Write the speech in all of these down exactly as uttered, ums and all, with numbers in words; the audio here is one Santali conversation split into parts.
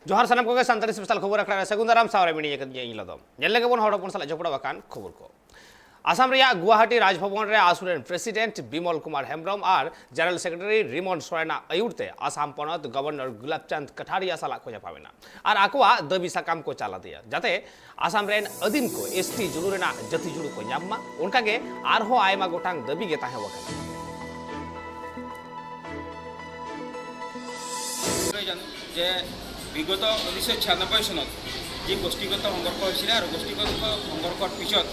ᱡᱚᱦᱟᱨ ᱥᱟᱱᱟᱢ ᱠᱚᱜᱮ ᱥᱟᱱᱛᱟᱲᱤ ᱥᱯᱮᱥᱟᱞ ᱠᱷᱚᱵᱚᱨ ᱟᱠᱷᱲᱟ ᱨᱮ ᱥᱟᱹᱜᱩᱱ ᱫᱟᱨᱟᱢ ᱥᱟᱶ ᱨᱮ ᱢᱤᱱᱟᱹᱧ ᱟᱠᱟᱫᱤᱧᱟ ᱤᱧ ᱞᱚᱫᱚᱢ᱾ ᱧᱮᱞ ᱞᱮᱜᱮ ᱵᱚᱱ ᱦᱚᱲ ᱦᱚᱯᱚᱱ ᱥᱟᱞᱟᱜ ᱡᱚᱯᱲᱟᱣ ᱟᱠᱟᱱ ᱠᱷᱚᱵᱚᱨ ᱠᱚ᱾ ᱟᱥᱟᱢ ᱨᱮᱭᱟᱜ ᱜᱩᱣᱟᱦᱟᱴᱤ ᱨᱟᱡᱽᱵᱷᱚᱵᱚᱱ ᱨᱮ ᱟᱥᱩ ᱨᱮᱱ ᱯᱨᱮᱥᱤᱰᱮᱱᱴ ᱵᱤᱢᱚᱞ ᱠᱩᱢᱟᱨ ᱦᱮᱢᱵᱨᱚᱢ ᱟᱨ ᱡᱮᱱᱟᱨᱮᱞ ᱥᱮᱠᱨᱮᱴᱟᱨᱤ ᱨᱤᱢᱚᱱ ᱥᱚᱨᱮᱱᱟᱜ ᱟᱹᱭᱩᱨ ᱛᱮ ᱟᱥᱟᱢ ᱯᱚᱱᱚᱛ ᱜᱚᱵᱷᱚᱨᱱᱚᱨ ᱜᱩᱞᱟᱵ ᱪᱟᱸᱫᱽ ᱠᱟᱴᱷᱟᱨᱤᱭᱟ ᱥᱟᱞᱟᱜ ᱠᱚ ᱧᱟᱯᱟᱢ ᱮᱱᱟ ᱟᱨ ᱟᱠᱚᱣᱟᱜ ᱫᱟᱹᱵᱤ ᱥᱟᱠᱟᱢ ᱠᱚ ᱪᱟᱞ ᱟᱫᱮᱭᱟ, ᱡᱟᱛᱮ ᱟᱥᱟᱢ ᱨᱮᱱ ᱟᱹᱫᱤᱢ ᱠᱚ ᱮᱥ ᱴᱤ ᱡᱩᱲᱩ ᱨᱮᱱᱟᱜ ᱡᱟᱹᱛᱤ ᱡᱩᱲᱩ ᱠᱚ ᱧᱟᱢ ᱢᱟ, ᱚᱱᱠᱟᱜᱮ ᱟᱨᱦᱚᱸ ᱟᱭᱢᱟ ᱜᱚᱴᱟᱝ ᱫᱟᱹᱵᱤ ᱜᱮ ᱛᱟᱦᱮᱸ ᱟᱠᱟᱱᱟ᱾ ᱱᱤᱥᱪᱚᱭ ᱡᱟᱱ-, ᱡᱮ বিগত ঊনৈছশ ছিয়ানব্বৈ চনত যি গোষ্ঠীগত সংঘৰ্ষ হৈছিলে আৰু গোষ্ঠীগত সংঘৰ্ষৰ পিছত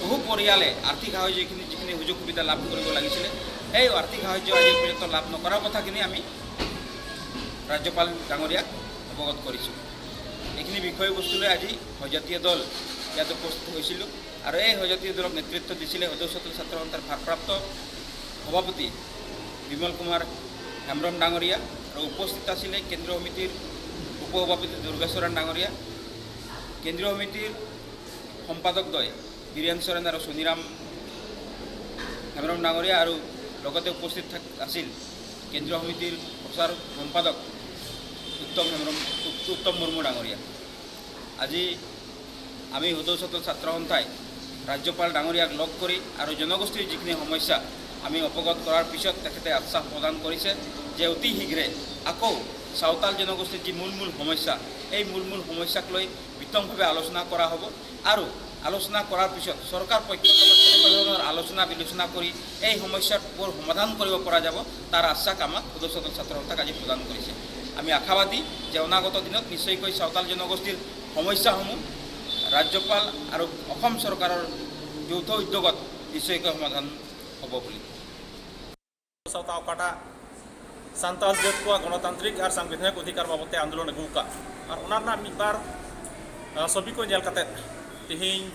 বহু পৰিয়ালে আৰ্থিক সাহায্য যিখিনি যিখিনি সুযোগ সুবিধা লাভ কৰিব লাগিছিলে, সেই আৰ্থিক সাহায্য আজি পৰ্যন্ত লাভ নকৰাৰ কথাখিনি আমি ৰাজ্যপাল ডাঙৰীয়াক অৱগত কৰিছোঁ। এইখিনি বিষয়বস্তু লৈ আজি সজাতীয় দল ইয়াত উপস্থিত হৈছিলোঁ আৰু এই সজাতীয় দলক নেতৃত্ব দিছিলে সদৌ সদন ছাত্ৰ সন্থাৰ ভাৰপ্ৰাপ্ত সভাপতি বিমল কুমাৰ হেমব্ৰম ডাঙৰীয়া আৰু উপস্থিত আছিলে কেন্দ্ৰীয় সমিতিৰ উপ সভাপতি দুৰ্গেশ্বৰণ ডাঙৰীয়া, কেন্দ্ৰীয় সমিতিৰ সম্পাদকদ্বয় বীৰেন চৰেণ আৰু চুনিৰাম হেমব্ৰম ডাঙৰীয়া আৰু লগতে উপস্থিত থাক আছিল কেন্দ্ৰীয় সমিতিৰ প্ৰচাৰ সম্পাদক উত্তম হেমব্ৰম উত্তম মুৰ্মু ডাঙৰীয়া। আজি আমি সদৌ সদন ছাত্ৰ সন্থাই ৰাজ্যপাল ডাঙৰীয়াক লগ কৰি আৰু জনগোষ্ঠীৰ যিখিনি সমস্যা আমি অৱগত কৰাৰ পিছত তেখেতে আশ্বাস প্ৰদান কৰিছে যে অতি শীঘ্ৰে আকৌ চাওতাল জনগোষ্ঠীৰ যি মূল মূল সমস্যা, এই মূল মূল সমস্যাক লৈ বিতংভাৱে আলোচনা কৰা হ'ব আৰু আলোচনা কৰাৰ পিছত চৰকাৰ পক্ষৰ লগত কেনেকুৱা ধৰণৰ আলোচনা বিলোচনা কৰি এই সমস্যাবোৰ সমাধান কৰিব পৰা যাব, তাৰ আশ্বাস আমাক সদৌ সদন ছাত্ৰ সন্থাক আজি প্ৰদান কৰিছে। আমি আশাবাদী যে অনাগত দিনত নিশ্চয়কৈ চাওতাল জনগোষ্ঠীৰ সমস্যাসমূহ ৰাজ্যপাল আৰু অসম চৰকাৰৰ যৌথ উদ্যোগত নিশ্চয়কৈ সমাধান হ'ব বুলি। ᱥᱟᱶᱛᱟ ᱚᱠᱟᱴᱟᱜ ᱥᱟᱱᱛᱟᱲ ᱡᱟᱹᱛ ᱠᱚᱣᱟᱜ ᱜᱚᱱᱚᱛᱟᱱᱛᱨᱤᱠ ᱟᱨ ᱥᱟᱝᱵᱤᱫᱷᱟᱱᱤᱠ ᱚᱫᱷᱤᱠᱟᱨ ᱵᱟᱵᱚᱫ ᱛᱮ ᱟᱱᱫᱳᱞᱚᱱ ᱟᱹᱜᱩ ᱟᱠᱟᱫ, ᱟᱨ ᱚᱱᱟ ᱨᱮᱱᱟᱜ ᱢᱤᱫ ᱵᱟᱨ ᱟ, ᱪᱷᱚᱵᱤ ᱠᱚ ᱧᱮᱞ ᱠᱟᱛᱮ ᱛᱮᱦᱮᱧ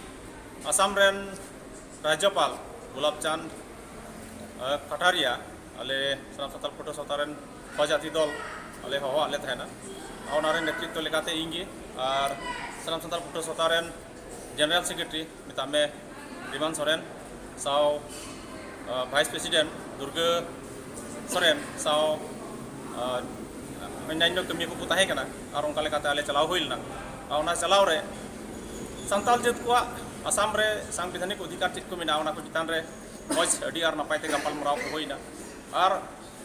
ᱟᱥᱟᱢ ᱨᱮᱱ ᱨᱟᱡᱽᱡᱚᱯᱟᱞ ᱜᱳᱞᱟᱯ ᱪᱟᱸᱫᱽ ᱟ, ᱠᱟᱴᱟᱨᱤᱭᱟ ᱟᱞᱮ ᱥᱟᱱᱟᱢ ᱥᱟᱱᱛᱟᱲ ᱯᱟᱹᱴᱷᱩᱣᱟᱹ ᱥᱟᱶᱛᱟ ᱨᱮᱱ ᱦᱚᱭ ᱡᱟᱹᱛᱤ ᱫᱚᱞ ᱟᱞᱮ ᱦᱚᱦᱚᱣᱟᱫ ᱞᱮ ᱛᱟᱦᱮᱱᱟ᱾ ᱚᱱᱟ ᱨᱮᱱ ᱱᱮᱛᱨᱤᱛᱵ ᱞᱮᱠᱟᱛᱮ ᱤᱧ ᱜᱮ ᱟᱨ ᱥᱟᱱᱟᱢ ᱥᱟᱱᱛᱟᱲ ᱯᱟᱹᱴᱷᱩᱣᱟᱹ ᱥᱟᱶᱛᱟ ᱨᱮᱱ ᱡᱮᱱᱟᱨᱮᱞ ᱥᱮᱠᱨᱮᱴᱟᱨᱤ ᱢᱮᱛᱟᱜ ᱢᱮ ᱵᱤᱢᱟᱱ ᱥᱚᱨᱮᱱ ᱥᱟᱶ ᱵᱷᱟᱭᱤᱥ ᱯᱨᱮᱥᱤᱰᱮᱱᱴ ᱫᱩᱨᱜᱟᱹ ᱥᱚᱨᱮᱱ ᱥᱟᱶ ᱚᱱᱭᱟᱱᱭᱚ ᱠᱟᱹᱢᱤ ᱠᱚᱠᱚ ᱛᱟᱦᱮᱸ ᱠᱟᱱᱟ, ᱟᱨ ᱚᱱᱠᱟ ᱞᱮᱠᱟᱛᱮ ᱟᱞᱮ ᱪᱟᱞᱟᱣ ᱦᱩᱭ ᱞᱮᱱᱟ᱾ ᱟᱨ ᱚᱱᱟ ᱪᱟᱞᱟᱣ ᱨᱮ ᱥᱟᱱᱛᱟᱲ ᱡᱟᱹᱛ ᱠᱚᱣᱟᱜ ᱟᱥᱟᱢ ᱨᱮ ᱥᱟᱝᱵᱤᱫᱷᱟᱱᱤᱠ ᱚᱫᱷᱤᱠᱟᱨ ᱪᱮᱫ ᱠᱚ ᱢᱮᱱᱟᱜᱼᱟ, ᱚᱱᱟ ᱠᱚ ᱪᱮᱛᱟᱱ ᱨᱮ ᱢᱚᱡᱽ ᱟᱹᱰᱤ ᱟᱨ ᱱᱟᱯᱟᱭ ᱛᱮ ᱜᱟᱯᱟᱞᱢᱟᱨᱟᱣ ᱠᱚ ᱦᱩᱭᱱᱟ᱾ ᱟᱨ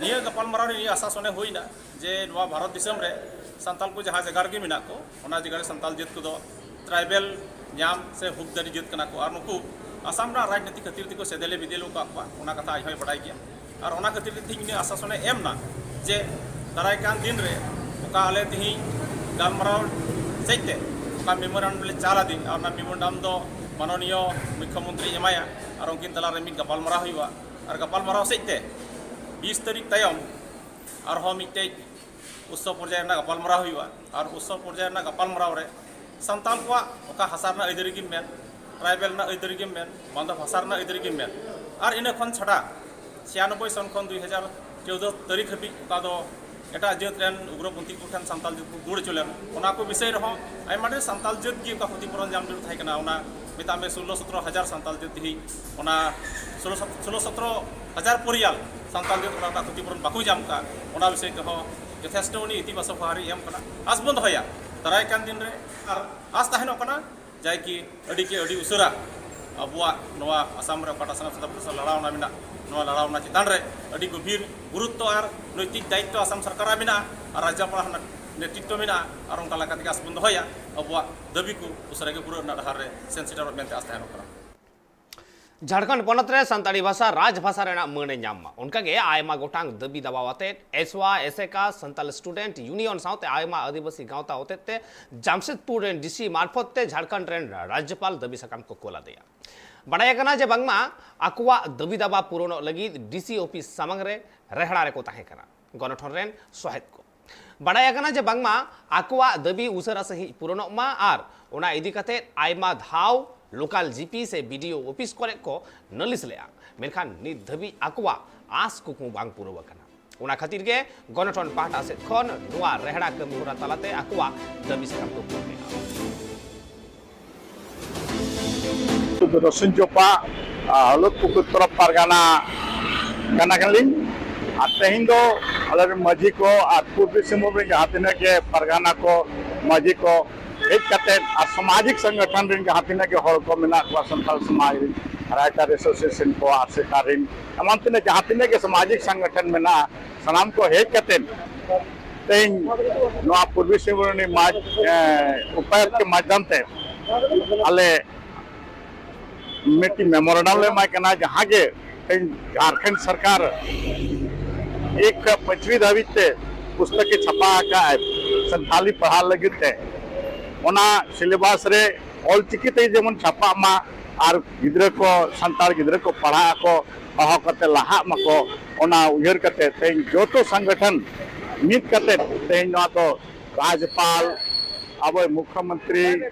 ᱱᱤᱭᱟᱹ ᱜᱟᱯᱟᱞᱢᱟᱨᱟᱣ ᱨᱮ ᱱᱤᱭᱟᱹ ᱟᱥᱟᱥᱚᱱᱮ ᱦᱩᱭᱱᱟ ᱡᱮ ᱱᱚᱣᱟ ᱵᱷᱟᱨᱚᱛ ᱫᱤᱥᱚᱢ ᱨᱮ ᱥᱟᱱᱛᱟᱲ ᱠᱚ ᱡᱟᱦᱟᱸ ᱡᱟᱭᱜᱟ ᱨᱮᱜᱮ ᱢᱮᱱᱟᱜ ᱠᱚ, ᱚᱱᱟ ᱡᱟᱭᱜᱟ ᱨᱮ ᱥᱟᱱᱛᱟᱲ ᱡᱟᱹᱛ ᱠᱚᱫᱚ ᱴᱨᱟᱭᱵᱮᱞ ᱧᱟᱢ ᱥᱮ ᱦᱩᱠᱫᱟᱨᱤ ᱡᱟᱹᱛ ᱠᱟᱱᱟ ᱠᱚ᱾ ᱟᱨ ᱱᱩᱠᱩ ᱟᱥᱟᱢ ᱨᱮᱱᱟᱜ ᱨᱟᱡᱽᱱᱤᱛᱤ ᱠᱷᱟᱹᱛᱤᱨ ᱛᱮᱠᱚ ᱥᱮᱫᱮᱞᱮ ᱵᱤᱫᱮᱞ ᱟᱠᱟᱫ ᱠᱚᱣᱟ, ᱚᱱᱟ ᱠᱟᱛᱷᱟ ᱟᱡ ᱦᱚᱸᱭ ᱵᱟᱰᱟᱭ ᱜᱮᱭᱟ᱾ ᱟᱨ ᱚᱱᱟ ᱠᱷᱟᱹᱛᱤᱨ ᱛᱮ ᱛᱮᱦᱮᱧ ᱩᱱᱤ ᱟᱥᱟᱥᱚᱱᱮ ᱮᱢ ᱮᱱᱟ ᱡᱮ ᱫᱟᱨᱟᱭ ᱠᱟᱱ ᱫᱤᱱ ᱨᱮ ᱚᱠᱟ ᱟᱞᱮ ᱛᱮᱦᱮᱧ ᱜᱟᱞᱢᱟᱨᱟᱣ ᱥᱮᱫ ᱛᱮ ᱚᱠᱟ ᱢᱮᱢᱳᱨᱟᱱᱰᱟᱢ ᱞᱮ ᱪᱟᱞ ᱟᱹᱫᱤᱧ, ᱟᱨ ᱚᱱᱟ ᱢᱮᱢᱳᱨᱟᱱᱰᱟᱢ ᱫᱚ ᱢᱟᱱᱚᱱᱤᱭᱚ ᱢᱩᱠᱷᱭᱚᱢᱚᱱᱛᱨᱤ ᱮᱢᱟᱭᱟ, ᱟᱨ ᱩᱱᱠᱤᱱ ᱛᱟᱞᱟᱨᱮ ᱢᱤᱫ ᱜᱟᱯᱟᱞᱢᱟᱨᱟᱣ ᱦᱩᱭᱩᱜᱼᱟ᱾ ᱟᱨ ᱜᱟᱯᱟᱞᱢᱟᱨᱟᱣ ᱥᱮᱫ ᱛᱮ ᱵᱤᱥ ᱛᱟᱹᱨᱤᱠᱷ ᱛᱟᱭᱚᱢ ᱟᱨᱦᱚᱸ ᱢᱤᱫᱴᱮᱡ ᱩᱥᱥᱚ ᱯᱚᱨᱡᱟᱭ ᱨᱮᱱᱟᱜ ᱜᱟᱯᱟᱞᱢᱟᱨᱟᱣ ᱦᱩᱭᱩᱜᱼᱟ᱾ ᱟᱨ ᱩᱥᱥᱚ ᱯᱚᱨᱡᱟᱭ ᱨᱮᱱᱟᱜ ᱜᱟᱯᱟᱞᱢᱟᱨᱟᱣ ᱨᱮ ᱥᱟᱱᱛᱟᱲ ᱠᱚᱣᱟᱜ ᱚᱠᱟ ᱦᱟᱥᱟ ᱨᱮᱱᱟᱜ ᱟᱹᱭᱫᱟᱹᱨᱤ ᱜᱮᱢ ᱢᱮᱱ, ᱴᱨᱟᱭᱵᱮᱞ ᱨᱮᱱᱟᱜ ᱟᱹᱭᱫᱟᱹᱨᱤ ᱜᱮᱢ ᱢᱮᱱ, ᱵᱟᱝ ᱫᱚ ᱵᱷᱟᱥᱟ ᱨᱮᱱᱟᱜ ᱟᱹᱭᱫᱟᱹᱨᱤ ᱜᱮᱢ ᱢᱮᱱ, ᱟᱨ ᱤᱱᱟᱹ ᱠᱷᱚᱱ ᱪᱷᱟᱰᱟ ᱪᱷᱤᱭᱟᱱᱚᱵᱵᱳᱭ ᱥᱚᱱ ᱠᱷᱚᱱ ᱫᱩᱭ ᱦᱟᱡᱟᱨ ᱪᱳᱣᱫᱚ ᱛᱟᱹᱨᱤᱠᱷ ᱦᱟᱹᱵᱤᱡ ᱚᱠᱟ ᱫᱚ ᱮᱴᱟᱜ ᱡᱟᱹᱛ ᱨᱮᱱ ᱩᱜᱽᱨᱚᱯᱚᱱᱛᱷᱤ ᱠᱚ ᱴᱷᱮᱱ ᱥᱟᱱᱛᱟᱲ ᱡᱟᱹᱛ ᱠᱚ ᱜᱩᱲ ᱦᱚᱪᱚ ᱞᱮᱱ, ᱚᱱᱟ ᱠᱚ ᱵᱤᱥᱚᱭ ᱨᱮᱦᱚᱸ ᱟᱭᱢᱟ ᱰᱷᱮᱨ ᱥᱟᱱᱛᱟᱲ ᱡᱟᱹᱛ ᱜᱮ ᱚᱠᱟ ᱠᱷᱚᱛᱤᱯᱩᱨᱚᱱ ᱧᱟᱢ ᱡᱟᱹᱨᱩᱲ ᱛᱟᱦᱮᱸ ᱠᱟᱱᱟ᱾ ᱚᱱᱟ ᱢᱮᱛᱟᱜ ᱢᱮ ᱥᱳᱞᱞᱳ ᱥᱚᱛᱨᱚ ᱦᱟᱡᱟᱨ ᱥᱟᱱᱛᱟᱲ ᱡᱟᱹᱛ ᱛᱮᱦᱮᱧ ᱚᱱᱟ ᱥᱳᱞᱳ ᱥᱚᱛ-, ᱥᱳᱞᱳ ᱥᱚᱛᱨᱚ ᱦᱟᱡᱟᱨ ᱯᱚᱨᱤᱭᱟᱞ ᱥᱟᱱᱛᱟᱲ ᱡᱟᱹᱛ ᱚᱱᱟ ᱨᱮᱱᱟᱜ ᱠᱷᱚᱛᱤᱯᱩᱨᱚᱱ ᱵᱟᱠᱚ ᱧᱟᱢ ᱠᱟᱜ, ᱚᱱᱟ ᱵᱤᱥᱚᱭ ᱛᱮᱦᱚᱸ ᱡᱚᱛᱷᱮᱥᱴᱚ ᱩᱱᱤ ᱤᱛᱤᱵᱟᱪᱚᱠ ᱵᱟᱦᱟᱨᱤ ᱮᱢ ᱠᱟᱱᱟ᱾ ᱟᱥ ᱵᱚᱱ ᱫᱚᱦᱚᱭᱟ ᱫᱟᱨᱟᱭ ᱠᱟᱱ ᱫᱤᱱ ᱨᱮ, ᱟᱨ ᱟᱥ ᱛᱟᱦᱮᱱᱚᱜ ᱠᱟᱱᱟ ᱡᱟᱭ ᱠᱤ ᱟᱹᱰᱤ ᱠᱮ ᱟᱹᱰᱤ ᱩᱥᱟᱹᱨᱟ ᱟᱵᱚᱣᱟᱜ ᱱᱚᱣᱟ ᱟᱥᱟᱢ ᱨᱮ ᱚᱠᱟᱴᱟᱜ ᱥᱟᱱᱟᱢ ᱥᱟᱱᱛᱟᱲ ᱯᱟᱹᱨᱥᱤ ᱞᱟᱲᱟᱣᱱᱟ ᱢᱮᱱᱟᱜ, ᱱᱚᱣᱟ ᱞᱟᱲᱟᱣᱱᱟ ᱪᱮᱛᱟᱱ ᱨᱮ ᱟᱹᱰᱤ ᱜᱚᱵᱷᱤᱨ ᱜᱩᱨᱩᱛᱛᱚ ᱟᱨ ᱱᱳᱭᱛᱤᱠ ᱫᱟᱭᱤᱛᱛᱚ ᱟᱥᱟᱢ ᱥᱚᱨᱠᱟᱨᱟᱜ ᱢᱮᱱᱟᱜᱼᱟ, ᱟᱨ ᱨᱟᱡᱽᱡᱚᱯᱟᱲ ᱨᱮᱱᱟᱜ ᱱᱮᱛᱨᱤᱛᱛᱚ ᱢᱮᱱᱟᱜᱼᱟ᱾ ᱟᱨ ᱚᱱᱠᱟ ᱞᱮᱠᱟ ᱛᱮᱜᱮ ᱟᱥ ᱵᱚᱱ ᱫᱚᱦᱚᱭᱟ ᱟᱵᱚᱣᱟᱜ ᱫᱟᱹᱵᱤ ᱠᱚ ᱩᱥᱟᱹᱨᱟ ᱜᱮ ᱯᱩᱨᱟᱹᱣ ᱨᱮᱱᱟᱜ ᱰᱟᱦᱟᱨ ᱨᱮ ᱥᱮᱱ ᱥᱮᱴᱮᱨᱚᱜ ᱢᱮᱱᱛᱮ ᱟᱥ ᱛᱟᱦᱮᱱᱚᱜ ᱠᱟᱱᱟ᱾ ᱡᱷᱟᱲᱠᱷᱚᱸᱰ ᱯᱚᱱᱚᱛ ᱨᱮ ᱥᱟᱱᱛᱟᱲᱤ ᱵᱷᱟᱥᱟ ᱨᱟᱡᱽ ᱵᱷᱟᱥᱟ ᱨᱮᱱᱟᱜ ᱢᱟᱹᱱ ᱮ ᱧᱟᱢ ᱢᱟ, ᱚᱱᱠᱟᱜᱮ ᱟᱭᱢᱟ ᱜᱚᱴᱟᱝ ᱫᱟᱹᱵᱤ ᱫᱟᱵᱟᱣ ᱟᱛᱮ ᱮᱥᱣᱟ, ᱮᱥᱮᱠᱟ, ᱥᱟᱱᱛᱟᱲ ᱥᱴᱩᱰᱮᱱᱴ ᱭᱩᱱᱤᱭᱚᱱ ᱥᱟᱶᱛᱮ ᱟᱭᱢᱟ ᱟᱹᱫᱤᱵᱟᱹᱥᱤ ᱜᱟᱶᱛᱟ ᱦᱚᱛᱮᱛᱮ ᱡᱟᱢᱥᱮᱫᱽᱯᱩᱨ ᱨᱮᱱ ᱰᱤᱥᱤ ᱢᱟᱨᱯᱷᱚᱛ ᱛᱮ ᱡᱷᱟᱲᱠᱷᱚᱸᱰ ᱨᱮᱱ ᱨᱟᱡᱽᱡᱚᱯᱟᱞ ᱫᱟᱹᱵᱤ ᱥᱟᱠᱟᱢ ᱠᱚ ᱠᱳᱞ ᱟᱫᱮᱭᱟ᱾ ᱵᱟᱰᱟᱭ ᱟᱠᱟᱱᱟ ᱡᱮ ᱵᱟᱝᱢᱟ ᱟᱠᱚᱣᱟᱜ ᱫᱟᱹᱵᱤ ᱫᱟᱵᱟ ᱯᱩᱨᱚᱱᱚᱜ ᱞᱟᱹᱜᱤᱫ ᱰᱤᱥᱤ ᱚᱯᱷᱤᱥ ᱥᱟᱢᱟᱝ ᱨᱮ ᱨᱮᱦᱲᱟ ᱨᱮᱠᱚ ᱛᱟᱦᱮᱸ ᱠᱟᱱᱟ ᱜᱚᱱᱚᱴᱷᱚᱱ ᱨᱮᱱ ᱥᱚᱦᱮᱫ ᱠᱚ᱾ ᱵᱟᱰᱟᱭ ᱟᱠᱟᱱᱟ ᱡᱮ ᱵᱟᱝᱢᱟ ᱟᱠᱚᱣᱟᱜ ᱫᱟᱹᱵᱤ ᱩᱥᱟᱹᱨᱟ ᱥᱟᱺᱦᱤᱡ ᱯᱩᱨᱚᱱᱚᱜ ᱢᱟ ᱟᱨ ᱚᱱᱟ ᱤᱫᱤ ᱠᱟᱛᱮ ᱟᱭᱢᱟ ᱫᱷᱟᱣ ᱞᱳᱠᱟᱞ ᱡᱤᱯᱤ ᱥᱮ ᱵᱤᱰᱤᱳ ᱚᱯᱷᱤᱥ ᱠᱚᱨᱮ ᱠᱚ ᱱᱟᱹᱞᱤᱥ ᱞᱮᱫᱼᱟ, ᱢᱮᱱᱠᱷᱟᱱ ᱱᱤᱛ ᱫᱷᱟᱹᱵᱤᱡ ᱟᱠᱚᱣᱟᱜ ᱟᱸᱥ ᱠᱩᱠᱢᱩ ᱵᱟᱝ ᱯᱩᱨᱟᱹᱣ ᱟᱠᱟᱱᱟ᱾ ᱚᱱᱟ ᱠᱷᱟᱹᱛᱤᱨ ᱜᱮ ᱜᱚᱱᱚᱴᱷᱚᱱ ᱯᱟᱦᱴᱟ ᱥᱮᱫ ᱠᱷᱚᱱ ᱱᱚᱣᱟ ᱨᱮᱦᱲᱟ ᱠᱟᱹᱢᱤ ᱦᱚᱨᱟ ᱛᱟᱞᱟᱛᱮ ᱟᱠᱚᱣᱟᱜ ᱫᱟᱹᱵᱤ ᱥᱟᱠᱟᱢ ᱠᱚ ᱠᱩᱞ ᱞᱮᱫᱼᱟ᱾ ᱫᱚᱥᱩᱱ ᱪᱚᱯᱟ ᱦᱚᱞᱚᱫ ᱯᱩᱠᱩᱨ ᱛᱚᱨᱚᱯ ᱯᱟᱨᱜᱟᱱᱟ ᱠᱟᱱᱟ ᱠᱟᱱᱟᱞᱤᱧ᱾ ᱟᱨ ᱛᱮᱦᱮᱧ ᱫᱚ ᱟᱞᱮ ᱨᱮᱱ ᱢᱟᱹᱡᱷᱤ ᱠᱚ ᱟᱨ ᱯᱩᱨᱵᱤ ᱥᱤᱝᱵᱷᱩᱢ ᱨᱮᱱ ᱡᱟᱦᱟᱸ ᱛᱤᱱᱟᱹᱜ ᱜᱮ ᱯᱟᱨᱜᱟᱱᱟ ᱠᱚ, ᱢᱟᱹᱡᱷᱤ ᱠᱚ ᱦᱮᱡ ᱠᱟᱛᱮ ᱟᱨ ᱥᱟᱢᱟᱡᱤᱠ ᱥᱚᱝᱜᱚᱴᱷᱚᱱ ᱨᱮᱱ ᱡᱟᱦᱟᱸ ᱛᱤᱱᱟᱹᱜ ᱜᱮ ᱦᱚᱲ ᱠᱚ ᱢᱮᱱᱟᱜ ᱠᱚᱣᱟ, ᱥᱟᱱᱛᱟᱲ ᱥᱚᱢᱟᱡᱽ ᱨᱮᱱ, ᱨᱟᱭᱴᱟᱨ ᱮᱥᱳᱥᱤᱭᱮᱥᱚᱱ ᱠᱚ, ᱟᱥᱮᱠᱟ ᱨᱮᱱ, ᱮᱢᱟᱱ ᱛᱤᱱᱟᱹᱜ ᱡᱟᱦᱟᱸ ᱛᱤᱱᱟᱹᱜ ᱜᱮ ᱥᱟᱢᱟᱡᱤᱠ ᱥᱚᱝᱜᱚᱴᱷᱚᱱ ᱢᱮᱱᱟᱜᱼᱟ, ᱥᱟᱱᱟᱢ ᱠᱚ ᱦᱮᱡ ᱠᱟᱛᱮ ᱛᱮᱦᱮᱧ ᱱᱚᱣᱟ ᱯᱩᱨᱵᱤ ᱥᱤᱝᱵᱷᱩᱢ ᱨᱤᱱᱤᱡ ᱢᱟᱹᱡᱷᱤ, ᱮ, ᱩᱯᱟᱭᱩᱠᱛ ᱢᱟᱫᱽᱫᱷᱚᱢ ᱛᱮ ᱟᱞᱮ ᱢᱤᱫᱴᱤᱡ ᱢᱮᱢᱳᱨᱮᱱᱰᱟᱢ ᱞᱮ ᱮᱢᱟᱭ ᱠᱟᱱᱟ, ᱡᱟᱦᱟᱸ ᱜᱮ ᱛᱮᱦᱮᱧ ᱡᱷᱟᱲᱠᱷᱚᱸᱰ ᱥᱚᱨᱠᱟᱨ ᱮᱠ ᱠᱷᱚᱱ ᱯᱟᱸᱪᱣᱤ ᱫᱷᱟᱹᱵᱤᱡ ᱛᱮ ᱯᱩᱥᱛᱚᱠ ᱮ ᱪᱷᱟᱯᱟ ᱟᱠᱟᱫ ᱟᱭ ᱥᱟᱱᱛᱷᱟᱞᱤ ᱯᱟᱲᱦᱟᱣ ᱞᱟᱹᱜᱤᱫ ᱛᱮ, ᱚᱱᱟ ᱥᱤᱞᱮᱵᱟᱥ ᱨᱮ ᱚᱞ ᱪᱤᱠᱤ ᱛᱮ ᱡᱮᱢᱚᱱ ᱪᱷᱟᱯᱟᱜ ᱢᱟ ᱟᱨ ᱜᱤᱫᱽᱨᱟᱹ ᱠᱚ, ᱥᱟᱱᱛᱟᱲ ᱜᱤᱫᱽᱨᱟᱹ ᱠᱚ ᱯᱟᱲᱦᱟᱜ ᱟᱠᱚ, ᱯᱟᱲᱦᱟᱣ ᱠᱟᱛᱮ ᱞᱟᱦᱟᱜ ᱢᱟᱠᱚ, ᱚᱱᱟ ᱩᱭᱦᱟᱹᱨ ᱠᱟᱛᱮ ᱛᱮᱦᱮᱧ ᱡᱚᱛᱚ ᱥᱚᱝᱜᱚᱴᱷᱚᱱ ᱢᱤᱫ ᱠᱟᱛᱮ ᱛᱮᱦᱮᱧ ᱱᱚᱣᱟ ᱫᱚ ᱨᱟᱡᱽᱯᱟᱞ, ᱟᱵᱚᱭ ᱢᱩᱠᱷᱭᱚᱢᱚᱱᱛᱨᱤ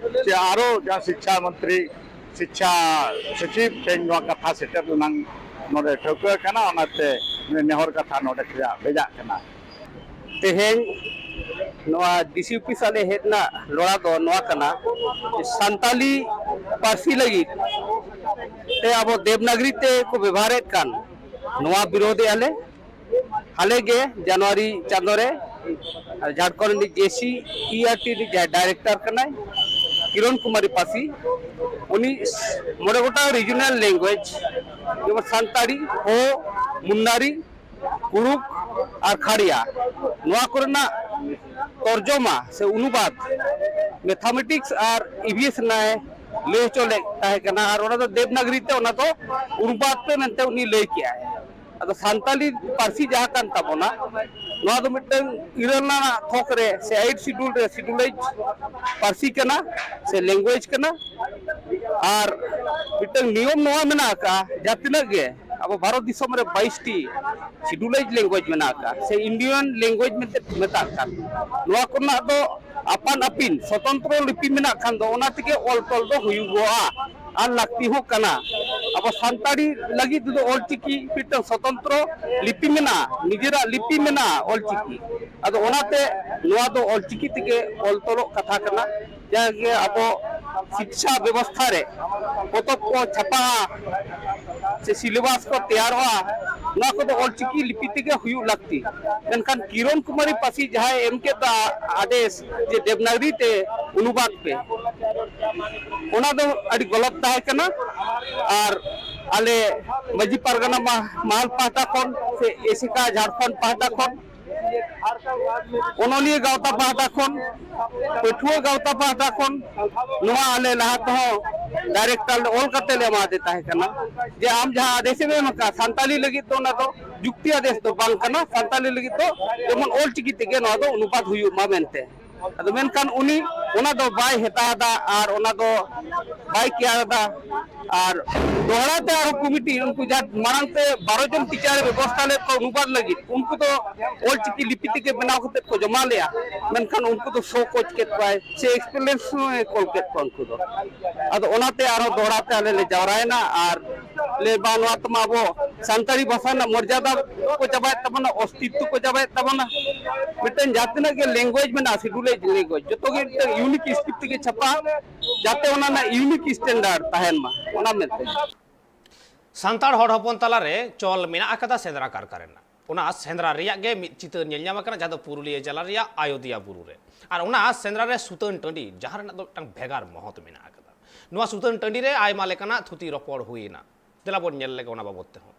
ᱥᱮ ᱟᱨᱚ ᱡᱟᱦᱟᱸ ᱥᱤᱠᱪᱷᱟ ᱢᱚᱱᱛᱨᱤ, ᱥᱤᱠᱪᱷᱟ ᱥᱚᱪᱤᱵ ᱴᱷᱮᱱ ᱱᱚᱣᱟ ᱠᱟᱛᱷᱟ ᱥᱮᱴᱮᱨ ᱨᱮᱱᱟᱜ ᱱᱚᱰᱮ ᱴᱷᱟᱹᱣᱠᱟᱹ ᱟᱠᱟᱱᱟ, ᱚᱱᱟᱛᱮ ᱱᱮᱦᱚᱨ ᱠᱟᱛᱷᱟ ᱱᱚᱰᱮ ᱠᱷᱚᱱᱟᱜ ᱵᱷᱮᱡᱟᱜ ᱠᱟᱱᱟ᱾ ᱛᱮᱦᱮᱧ ᱱᱚᱣᱟ ᱰᱤᱥᱤ ᱚᱯᱷᱤᱥ ᱟᱞᱮ ᱦᱮᱡ ᱨᱮᱱᱟᱜ ᱞᱚᱲᱟ ᱫᱚ ᱱᱚᱣᱟ ᱠᱟᱱᱟ, ᱥᱟᱱᱛᱟᱞᱤ ᱯᱟᱹᱨᱥᱤ ᱞᱟᱹᱜᱤᱫ ᱛᱮ ᱟᱵᱚ ᱫᱮᱵᱽᱱᱟᱜᱽᱨᱤ ᱛᱮ ᱠᱚ ᱵᱮᱵᱚᱦᱟᱨᱮᱫ ᱠᱟᱱ, ᱱᱚᱣᱟ ᱵᱤᱨᱳᱫᱷᱮᱜᱼᱟ ᱞᱮ᱾ ᱦᱟᱞᱮ ᱜᱮ ᱡᱟᱱᱩᱣᱟᱨᱤ ᱪᱟᱸᱫᱳ ᱨᱮ ᱡᱷᱟᱲᱠᱷᱚᱸᱰ ᱨᱤᱱᱤᱡ ᱡᱮ ᱥᱤ ᱤ ᱟᱨ ᱴᱤ ᱨᱤᱱᱤᱡ ᱡᱟᱦᱟᱸᱭ ᱰᱟᱭᱨᱮᱠᱴᱚᱨ ᱠᱟᱱᱟᱭ, ᱠᱤᱨᱚᱱ ᱠᱩᱢᱟᱨᱤ ᱯᱟᱥᱤ, ᱩᱱᱤ ᱢᱚᱬᱮ ᱜᱚᱴᱟᱝ ᱨᱤᱡᱤᱱᱟᱞ ᱞᱮᱝᱜᱩᱭᱮᱡᱽ, ᱡᱮᱢᱚᱱ ᱥᱟᱱᱛᱟᱲᱤ, ᱦᱳ, ᱢᱩᱱᱰᱟᱨᱤ, ᱠᱩᱲᱩᱠ ᱟᱨ ᱠᱷᱟᱲᱤᱭᱟ, ᱱᱚᱣᱟ ᱠᱚᱨᱮᱱᱟᱜ ᱛᱚᱨᱡᱚᱢᱟ ᱥᱮ ᱚᱱᱩᱵᱟᱫ ᱢᱮᱛᱷᱟᱢᱮᱴᱤᱠᱥ ᱟᱨ ᱤ ᱵᱷᱤ ᱮᱥ ᱨᱮᱱᱟᱜ ᱮ ᱞᱟᱹᱭ ᱦᱚᱪᱚ ᱞᱮᱫ ᱛᱟᱦᱮᱸ ᱠᱟᱱᱟ, ᱟᱨ ᱚᱱᱟ ᱫᱚ ᱫᱮᱵᱽᱱᱟᱜᱽᱨᱤ ᱛᱮ ᱚᱱᱟ ᱫᱚ ᱚᱱᱩᱵᱟᱫ ᱯᱮ ᱢᱮᱱᱛᱮ ᱩᱱᱤ ᱞᱟᱹᱭ ᱠᱮᱜᱼᱟᱭ᱾ ᱟᱫᱚ ᱥᱟᱱᱛᱟᱞᱤ ᱯᱟᱹᱨᱥᱤ ᱡᱟᱦᱟᱸ ᱠᱟᱱ ᱛᱟᱵᱚᱱᱟ, ᱱᱚᱣᱟ ᱫᱚ ᱢᱤᱫᱴᱟᱝ ᱤᱨᱟᱹᱞ ᱟᱱᱟᱜ ᱛᱷᱚᱠ ᱨᱮ ᱥᱮ ᱮᱭᱤᱴ ᱥᱤᱰᱩᱞ ᱨᱮ ᱥᱤᱰᱩᱞᱟᱭᱤᱡᱽ ᱯᱟᱹᱨᱥᱤ ᱠᱟᱱᱟ ᱥᱮ ᱞᱮᱝᱜᱩᱭᱮᱡᱽ ᱠᱟᱱᱟ᱾ ᱟᱨ ᱢᱤᱫᱴᱟᱝ ᱱᱤᱭᱚᱢ ᱱᱚᱣᱟ ᱢᱮᱱᱟᱜ ᱟᱠᱟᱫᱼᱟ, ᱡᱟᱦᱟᱸ ᱛᱤᱱᱟᱹᱜ ᱜᱮ ᱟᱵᱚ ᱵᱷᱟᱨᱚᱛ ᱫᱤᱥᱚᱢ ᱨᱮ ᱵᱟᱭᱤᱥ ᱴᱤ ᱥᱤᱰᱩᱞᱟᱭᱤᱡᱽ ᱞᱮᱝᱜᱩᱭᱮᱡᱽ ᱢᱮᱱᱟᱜ ᱟᱠᱟᱫᱼᱟ ᱥᱮ ᱤᱱᱰᱤᱭᱟᱱ ᱞᱮᱝᱜᱩᱭᱮᱡᱽ ᱢᱮᱱᱛᱮ ᱢᱮᱛᱟᱜ ᱠᱟᱱ, ᱱᱚᱣᱟ ᱠᱚᱨᱮᱱᱟᱜ ᱫᱚ ᱟᱯᱟᱱ ᱟᱹᱯᱤᱱ ᱥᱚᱛᱚᱱᱛᱨᱚ ᱞᱤᱯᱤ ᱢᱮᱱᱟᱜ ᱠᱷᱟᱱ ᱫᱚ ᱚᱱᱟ ᱛᱮᱜᱮ ᱚᱞ ᱛᱚᱞ ᱫᱚ ᱦᱩᱭᱩᱜᱚᱜᱼᱟ ᱟᱨ ᱞᱟᱹᱠᱛᱤ ᱦᱚᱸ ᱠᱟᱱᱟ᱾ ᱟᱵᱚ ᱥᱟᱱᱛᱟᱲᱤ ᱞᱟᱹᱜᱤᱫ ᱛᱮᱫᱚ ᱚᱞᱪᱤᱠᱤ ᱢᱤᱫᱴᱟᱝ ᱥᱚᱛᱚᱱᱛᱨᱚ ᱞᱤᱯᱤ ᱢᱮᱱᱟᱜᱼᱟ, ᱱᱤᱡᱮᱨᱟᱜ ᱞᱤᱯᱤ ᱢᱮᱱᱟᱜᱼᱟ ᱚᱞᱪᱤᱠᱤ᱾ ᱟᱫᱚ ᱚᱱᱟᱛᱮ ᱱᱚᱣᱟ ᱫᱚ ᱚᱞᱪᱤᱠᱤ ᱛᱮᱜᱮ ᱚᱞ ᱛᱚᱞᱚᱜ ᱠᱟᱛᱷᱟ ᱠᱟᱱᱟ᱾ ᱡᱟᱦᱟᱸ ᱜᱮ ᱟᱵᱚ ᱥᱤᱠᱪᱷᱟ ᱵᱮᱵᱚᱥᱛᱷᱟ ᱨᱮ ᱯᱚᱛᱚᱵ ᱠᱚ ᱪᱷᱟᱯᱟᱜᱼᱟ ᱥᱮ ᱥᱤᱞᱮᱵᱟᱥ ᱠᱚ ᱛᱮᱭᱟᱨᱚᱜᱼᱟ, ᱱᱚᱣᱟ ᱠᱚᱫᱚ ᱚᱞᱪᱤᱠᱤ ᱞᱤᱯᱤ ᱛᱮᱜᱮ ᱦᱩᱭᱩᱜ ᱞᱟᱹᱠᱛᱤ᱾ ᱢᱮᱱᱠᱷᱟᱱ ᱠᱤᱨᱚᱱ ᱠᱩᱢᱟᱨᱤ ᱯᱟᱹᱥᱤ ᱡᱟᱦᱟᱸᱭ ᱮᱢ ᱠᱮᱫ ᱫᱚ ᱟᱫᱮᱥ ᱡᱮ ᱫᱮᱵᱽᱱᱟᱜᱽᱨᱤ ᱛᱮ ᱚᱱᱩᱵᱟᱫ ᱯᱮ, ᱚᱱᱟ ᱫᱚ ᱟᱹᱰᱤ ᱜᱚᱞᱚᱛ ᱛᱟᱦᱮᱸ ᱠᱟᱱᱟ᱾ ᱟᱨ ᱟᱞᱮ ᱢᱟᱹᱡᱷᱤ ᱯᱟᱨᱜᱟᱱᱟ ᱢᱟ-, ᱢᱟᱦᱟᱞ ᱯᱟᱦᱴᱟ ᱠᱷᱚᱱ ᱥᱮ ᱮᱥᱮᱠᱟ ᱡᱷᱟᱲᱠᱷᱚᱸᱰ ᱯᱟᱦᱴᱟ ᱠᱷᱚᱱ, ᱚᱱᱚᱞᱤᱭᱟᱹ ᱜᱟᱶᱛᱟ ᱯᱟᱦᱴᱟ ᱠᱷᱚᱱ, ᱯᱟᱹᱴᱷᱩᱣᱟᱹ ᱜᱟᱶᱛᱟ ᱯᱟᱦᱴᱟ ᱠᱷᱚᱱ ᱱᱚᱣᱟ ᱟᱞᱮ ᱞᱟᱦᱟ ᱛᱮᱦᱚᱸ ᱰᱟᱭᱨᱮᱠᱴᱚᱨ ᱞᱮ ᱚᱞ ᱠᱟᱛᱮ ᱞᱮ ᱮᱢᱟᱫᱮ ᱛᱟᱦᱮᱸ ᱠᱟᱱᱟ ᱡᱮ ᱟᱢ ᱡᱟᱦᱟᱸ ᱟᱫᱮᱥ ᱮᱢ ᱮᱢ ᱟᱠᱟᱫ ᱥᱟᱱᱛᱟᱞᱤ ᱞᱟᱹᱜᱤᱫ ᱫᱚ ᱚᱱᱟ ᱫᱚ ᱡᱩᱠᱛᱤ ᱟᱫᱮᱥ ᱫᱚ ᱵᱟᱝ ᱠᱟᱱᱟ, ᱥᱟᱱᱛᱟᱞᱤ ᱞᱟᱹᱜᱤᱫ ᱫᱚ ᱡᱮᱢᱚᱱ ᱚᱞ ᱪᱤᱠᱤ ᱛᱮᱜᱮ ᱱᱚᱣᱟ ᱫᱚ ᱚᱱᱩᱵᱟᱫ ᱦᱩᱭᱩᱜ ᱢᱟ ᱢᱮᱱᱛᱮ᱾ ᱟᱫᱚ ᱢᱮᱱᱠᱷᱟᱱ ᱩᱱᱤ ᱚᱱᱟ ᱫᱚ ᱵᱟᱭ ᱦᱮᱛᱟ ᱦᱟᱫᱟ ᱟᱨ ᱚᱱᱟ ᱫᱚ ᱵᱟᱭ ᱠᱮᱭᱟᱨ ᱮᱫᱟ᱾ ᱟᱨ ᱫᱚᱦᱲᱟ ᱛᱮ ᱟᱨᱦᱚᱸ ᱠᱚᱢᱤᱴᱤ ᱩᱱᱠᱩ ᱡᱟᱦᱟᱸ ᱢᱟᱲᱟᱝ ᱛᱮ ᱵᱟᱨᱚ ᱡᱚᱱ ᱴᱤᱪᱟᱨ ᱮ ᱵᱮᱵᱚᱥᱛᱷᱟ ᱞᱮᱫ ᱠᱚᱣᱟ ᱚᱱᱩᱵᱟᱫ ᱞᱟᱹᱜᱤᱫ, ᱩᱱᱠᱩ ᱫᱚ ᱚᱞ ᱪᱤᱠᱤ ᱞᱤᱯᱤ ᱛᱮᱜᱮ ᱵᱮᱱᱟᱣ ᱠᱟᱛᱮ ᱠᱚ ᱡᱚᱢᱟ ᱞᱮᱫᱼᱟ, ᱢᱮᱱᱠᱷᱟᱱ ᱩᱱᱠᱩ ᱫᱚ ᱥᱳ ᱠᱳᱪ ᱠᱮᱫ ᱠᱚᱣᱟᱭ ᱥᱮ ᱮᱠᱥᱯᱮᱞᱮᱱ ᱮ ᱠᱚᱞ ᱠᱮᱫ ᱠᱚᱣᱟ ᱩᱱᱠᱩ ᱫᱚ᱾ ᱟᱫᱚ ᱚᱱᱟᱛᱮ ᱟᱨᱦᱚᱸ ᱫᱚᱦᱲᱟ ᱛᱮ ᱟᱞᱮ ᱞᱮ ᱡᱟᱣᱨᱟᱭᱮᱱᱟ ᱟᱨ ᱞᱮ ᱵᱟ ᱱᱚᱣᱟ ᱛᱮᱢᱟ ᱟᱵᱚ ᱥᱟᱱᱛᱟᱲᱤ ᱵᱷᱟᱥᱟ ᱨᱮᱱᱟᱜ ᱢᱚᱨᱡᱟᱫᱟ ᱠᱚ ᱪᱟᱵᱟᱭᱮᱫ ᱛᱟᱵᱚᱱᱟ, ᱚᱥᱛᱤᱛᱛᱚ ᱠᱚ ᱪᱟᱵᱟᱭᱮᱫ ᱛᱟᱵᱚᱱᱟ᱾ ᱢᱤᱫᱴᱮᱱ ᱡᱟᱦᱟᱸ ᱛᱤᱱᱟᱹᱜ ᱜᱮ ᱞᱮᱝᱜᱩᱭᱮᱡᱽ ᱢᱮᱱᱟᱜᱼᱟ, ᱥᱤᱰᱩᱞ ᱞᱮᱝᱜᱩᱭᱮᱡᱽ, ᱡᱚᱛᱚ ᱜᱮ ᱢᱤᱫᱴᱮᱱ ᱤᱭᱩᱱᱤᱠ ᱥᱠᱨᱤᱯᱴ ᱛᱮᱜᱮ ᱪᱷᱟᱯᱟ, ᱡᱟᱛᱮ ᱚᱱᱟ ᱨᱮᱱᱟᱜ ᱤᱭᱩᱱᱤᱠ ᱥᱴᱮᱱᱰᱟᱨᱰ ᱛᱟᱦᱮᱱ ᱢᱟ, ᱚᱱᱟ ᱢᱮᱱᱛᱮ᱾ ᱥᱟᱱᱛᱟᱲ ᱦᱚᱲ ᱦᱚᱯᱚᱱ ᱛᱟᱞᱟᱨᱮ ᱪᱚᱞ ᱢᱮᱱᱟᱜ ᱟᱠᱟᱫᱟ ᱥᱮᱸᱫᱽᱨᱟ ᱠᱟᱨᱠᱟ ᱨᱮᱱᱟᱜ᱾ ᱚᱱᱟ ᱥᱮᱸᱫᱽᱨᱟ ᱨᱮᱭᱟᱜ ᱜᱮ ᱢᱤᱫ ᱪᱤᱛᱟᱹᱨ ᱧᱮᱞ ᱧᱟᱢ ᱟᱠᱟᱱᱟ, ᱡᱟᱦᱟᱸ ᱫᱚ ᱯᱩᱨᱩᱞᱤᱭᱟᱹ ᱡᱮᱞᱟ ᱨᱮᱭᱟᱜ ᱟᱭᱳᱫᱤᱭᱟ ᱵᱩᱨᱩ ᱨᱮ᱾ ᱟᱨ ᱚᱱᱟ ᱥᱮᱸᱫᱽᱨᱟ ᱨᱮ ᱥᱩᱛᱟᱹᱱ ᱴᱟᱺᱰᱤ, ᱡᱟᱦᱟᱸ ᱨᱮᱱᱟᱜ ᱫᱚ ᱢᱤᱫᱴᱟᱝ ᱵᱷᱮᱜᱟᱨ ᱢᱚᱦᱚᱛ ᱢᱮᱱᱟᱜ ᱟᱠᱟᱫᱟ᱾ ᱱᱚᱣᱟ ᱥᱩᱛᱟᱹᱱ ᱴᱟᱺᱰᱤ ᱨᱮ ᱟᱭᱢᱟ ᱞᱮᱠᱟᱱᱟᱜ ᱛᱷᱩᱛᱤ ᱨᱚᱯᱚᱲ ᱦᱩᱭ ᱮᱱᱟ᱾ ᱫᱮᱞᱟ ᱵᱚᱱ ᱧᱮᱞ ᱞᱮᱜᱮ ᱚᱱᱟ ᱵᱟᱵᱚᱛ ᱛᱮᱦᱚᱸ᱾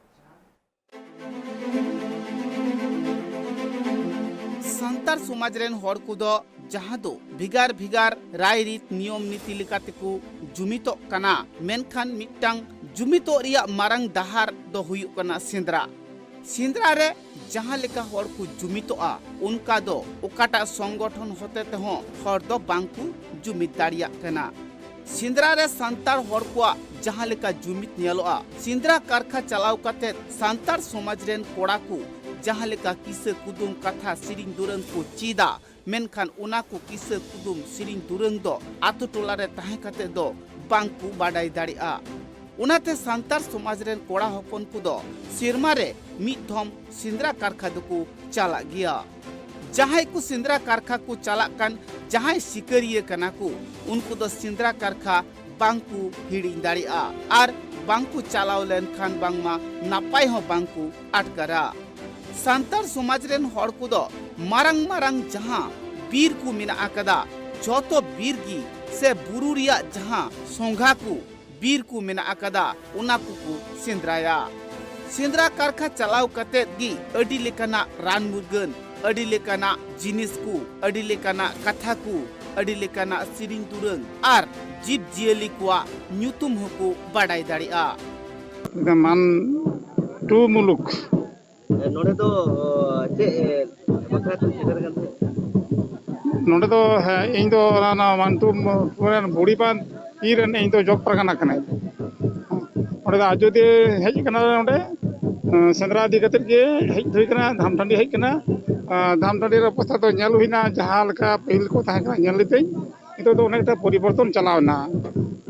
ᱥᱟᱱᱛᱟᱲ ᱥᱚᱢᱟᱡᱽ ᱨᱮᱱ ᱦᱚᱲ ᱠᱚᱫᱚ ᱡᱟᱦᱟᱸ ᱫᱚ ᱵᱷᱮᱜᱟᱨ ᱵᱷᱮᱜᱟᱨ ᱨᱟᱭᱨᱤᱛ ᱱᱤᱭᱚᱢ ᱱᱤᱛᱤ ᱞᱮᱠᱟᱛᱮ ᱠᱚ ᱡᱩᱢᱤᱫᱚᱜ ᱠᱟᱱᱟ, ᱢᱮᱱᱠᱷᱟᱱ ᱢᱤᱫᱴᱟᱝ ᱡᱩᱢᱤᱫᱚᱜ ᱨᱮᱭᱟᱜ ᱢᱟᱨᱟᱝ ᱰᱟᱦᱟᱨ ᱫᱚ ᱦᱩᱭᱩᱜ ᱠᱟᱱᱟ ᱥᱮᱸᱫᱽᱨᱟ᱾ ᱥᱮᱸᱫᱽᱨᱟ ᱨᱮ ᱡᱟᱦᱟᱸ ᱞᱮᱠᱟ ᱦᱚᱲ ᱠᱚ ᱡᱩᱢᱤᱫᱚᱜᱼᱟ, ᱚᱱᱠᱟ ᱫᱚ ᱚᱠᱟᱴᱟᱜ ᱥᱚᱝᱜᱚᱴᱷᱚᱱ ᱦᱚᱛᱮ ᱛᱮᱦᱚᱸ ᱦᱚᱲ ᱫᱚ ᱵᱟᱝ ᱠᱚ ᱡᱩᱢᱤᱫ ᱫᱟᱲᱮᱭᱟᱜ ᱠᱟᱱᱟ᱾ ᱥᱮᱸᱫᱽᱨᱟ ᱨᱮ ᱥᱟᱱᱛᱟᱲ ᱦᱚᱲ ᱠᱚᱣᱟᱜ ᱡᱟᱦᱟᱸ ᱞᱮᱠᱟ ᱡᱩᱢᱤᱫ ᱧᱮᱞᱚᱜᱼᱟ, ᱥᱮᱸᱫᱽᱨᱟ ᱠᱟᱨᱠᱷᱟ ᱪᱟᱞᱟᱣ ᱠᱟᱛᱮ ᱥᱟᱱᱛᱟᱲ ᱥᱚᱢᱟᱡᱽ ᱨᱮᱱ ᱠᱚᱲᱟ ᱠᱚ ᱡᱟᱦᱟᱸ ᱞᱮᱠᱟ ᱠᱤᱥᱟᱹ ᱠᱩᱫᱩᱢ ᱠᱟᱛᱷᱟ ᱥᱮᱨᱮᱧ ᱫᱩᱨᱟᱹᱝ ᱠᱚ ᱪᱮᱫᱟ, ᱢᱮᱱᱠᱷᱟᱱ ᱚᱱᱟ ᱠᱚ ᱠᱤᱥᱟᱹ ᱠᱩᱫᱩᱢ ᱥᱮᱨᱮᱧ ᱫᱩᱨᱟᱹᱝ ᱫᱚ ᱟᱛᱳ ᱴᱚᱞᱟ ᱨᱮ ᱛᱟᱦᱮᱸ ᱠᱟᱛᱮ ᱫᱚ ᱵᱟᱝ ᱠᱚ ᱵᱟᱰᱟᱭ ᱫᱟᱲᱮᱭᱟᱜᱼᱟ᱾ ᱚᱱᱟᱛᱮ ᱥᱟᱱᱛᱟᱲ ᱥᱚᱢᱟᱡᱽ ᱨᱮᱱ ᱠᱚᱲᱟ ᱦᱚᱯᱚᱱ ᱠᱚᱫᱚ ᱥᱮᱨᱢᱟ ᱨᱮ ᱢᱤᱫ ᱫᱷᱚᱢ ᱥᱮᱸᱫᱽᱨᱟ ᱠᱟᱨᱠᱷᱟ ᱫᱚᱠᱚ ᱪᱟᱞᱟᱜ ᱜᱮᱭᱟ᱾ ᱡᱟᱦᱟᱸᱭ ᱠᱚ ᱥᱮᱸᱫᱽᱨᱟ ᱠᱟᱨᱠᱷᱟ ᱠᱚ ᱪᱟᱞᱟᱜ ᱠᱟᱱ ᱡᱟᱦᱟᱸᱭ ᱥᱤᱠᱟᱹᱨᱤᱭᱟᱹ ᱠᱟᱱᱟ ᱠᱚ, ᱩᱱᱠᱩ ᱫᱚ ᱥᱮᱸᱫᱽᱨᱟ ᱠᱟᱨᱠᱷᱟ ᱵᱟᱝ ᱠᱚ ᱦᱤᱲᱤᱧ ᱫᱟᱲᱮᱭᱟᱜᱼᱟ᱾ ᱟᱨ ᱵᱟᱝᱠᱚ ᱪᱟᱞᱟᱣ ᱞᱮᱱᱠᱷᱟᱱ ᱵᱟᱝᱢᱟ ᱱᱟᱯᱟᱭ ᱦᱚᱸ ᱵᱟᱝᱠᱚ ᱟᱴᱠᱟᱨᱟ᱾ ᱥᱟᱱᱛᱟᱲ ᱥᱚᱢᱟᱡᱽ ᱨᱮᱱ ᱦᱚᱲ ᱠᱚᱫᱚ ᱢᱟᱨᱟᱝ ᱢᱟᱨᱟᱝ ᱡᱟᱦᱟᱸ ᱵᱤᱨ ᱠᱚ ᱢᱮᱱᱟᱜ ᱟᱠᱟᱫᱟ, ᱡᱷᱚᱛᱚ ᱵᱤᱨ ᱜᱮ ᱥᱮ ᱵᱩᱨᱩ ᱨᱮᱭᱟᱜ ᱡᱟᱦᱟᱸ ᱥᱚᱸᱜᱷᱟ ᱠᱚ, ᱵᱤᱨ ᱠᱚ ᱢᱮᱱᱟᱜ ᱟᱠᱟᱫᱟ, ᱚᱱᱟ ᱠᱚᱠᱚ ᱥᱮᱸᱫᱽᱨᱟᱭᱟ᱾ ᱥᱮᱸᱫᱽᱨᱟ ᱠᱟᱨᱠᱷᱟ ᱪᱟᱞᱟᱣ ᱠᱟᱛᱮᱫ ᱜᱮ ᱟᱹᱰᱤ ᱞᱮᱠᱟᱱᱟᱜ ᱨᱟᱱ ᱢᱩᱨᱜᱟᱹᱱ, ᱟᱹᱰᱤ ᱞᱮᱠᱟᱱᱟᱜ ᱡᱤᱱᱤᱥ ᱠᱚ, ᱟᱹᱰᱤ ᱞᱮᱠᱟᱱᱟᱜ ᱠᱟᱛᱷᱟ ᱠᱚ, ᱟᱹᱰᱤ ᱞᱮᱠᱟᱱᱟᱜ ᱥᱮᱨᱮᱧ ᱫᱩᱨᱟᱹᱝ ᱟᱨ ᱡᱤᱵᱽ ᱡᱤᱭᱟᱹᱞᱤ ᱠᱚᱣᱟᱜ ᱧᱩᱛᱩᱢ ᱦᱚᱸᱠᱚ ᱵᱟᱰᱟᱭ ᱫᱟᱲᱮᱭᱟᱜᱼᱟ᱾ ᱢᱟᱱ ᱴᱩ ᱢᱩᱞᱩᱠ᱾ ᱱᱚᱰᱮ ᱫᱚ ᱪᱮᱫ ᱵᱟᱠᱷᱨᱟ ᱛᱮᱢ ᱥᱮᱴᱮᱨ ᱟᱠᱟᱱ ᱛᱟᱦᱮᱸᱫ? ᱱᱚᱰᱮ ᱫᱚ, ᱦᱮᱸ, ᱤᱧ ᱫᱚ ᱚᱱᱟ, ᱚᱱᱟ ᱢᱟᱱᱴᱩ ᱨᱮᱱ ᱵᱩᱲᱤ ᱵᱟᱸᱫᱷ ᱛᱤ ᱨᱮᱱ ᱤᱧ ᱫᱚ ᱡᱚᱜᱽ ᱯᱟᱨᱜᱟᱱᱟ ᱠᱟᱹᱱᱟᱹᱧ᱾ ᱚᱸᱰᱮ ᱫᱚ ᱟᱡᱚᱫᱤᱭᱟᱹ ᱦᱮᱡ ᱠᱟᱱᱟ ᱱᱚᱰᱮ, ᱥᱮᱸᱫᱽᱨᱟ ᱤᱫᱤ ᱠᱟᱛᱮᱫ ᱜᱮ ᱦᱮᱡ ᱦᱩᱭ ᱠᱟᱱᱟ, ᱫᱷᱟᱢᱴᱟᱺᱰᱤ ᱦᱮᱡ ᱠᱟᱱᱟ᱾ ᱫᱷᱟᱢᱴᱟᱺᱰᱤ ᱨᱮ ᱚᱵᱚᱥᱛᱷᱟ ᱫᱚ ᱧᱮᱞ ᱦᱩᱭᱱᱟ, ᱡᱟᱦᱟᱸ ᱞᱮᱠᱟ ᱯᱟᱹᱦᱤᱞ ᱠᱚ ᱛᱟᱦᱮᱸ ᱠᱟᱱᱟ ᱧᱮᱞ ᱞᱤᱫᱟᱹᱧ, ᱱᱤᱛᱚᱜ ᱫᱚ ᱚᱱᱮᱠᱴᱟ ᱯᱚᱨᱤᱵᱚᱨᱛᱚᱱ ᱪᱟᱞᱟᱣ ᱮᱱᱟ᱾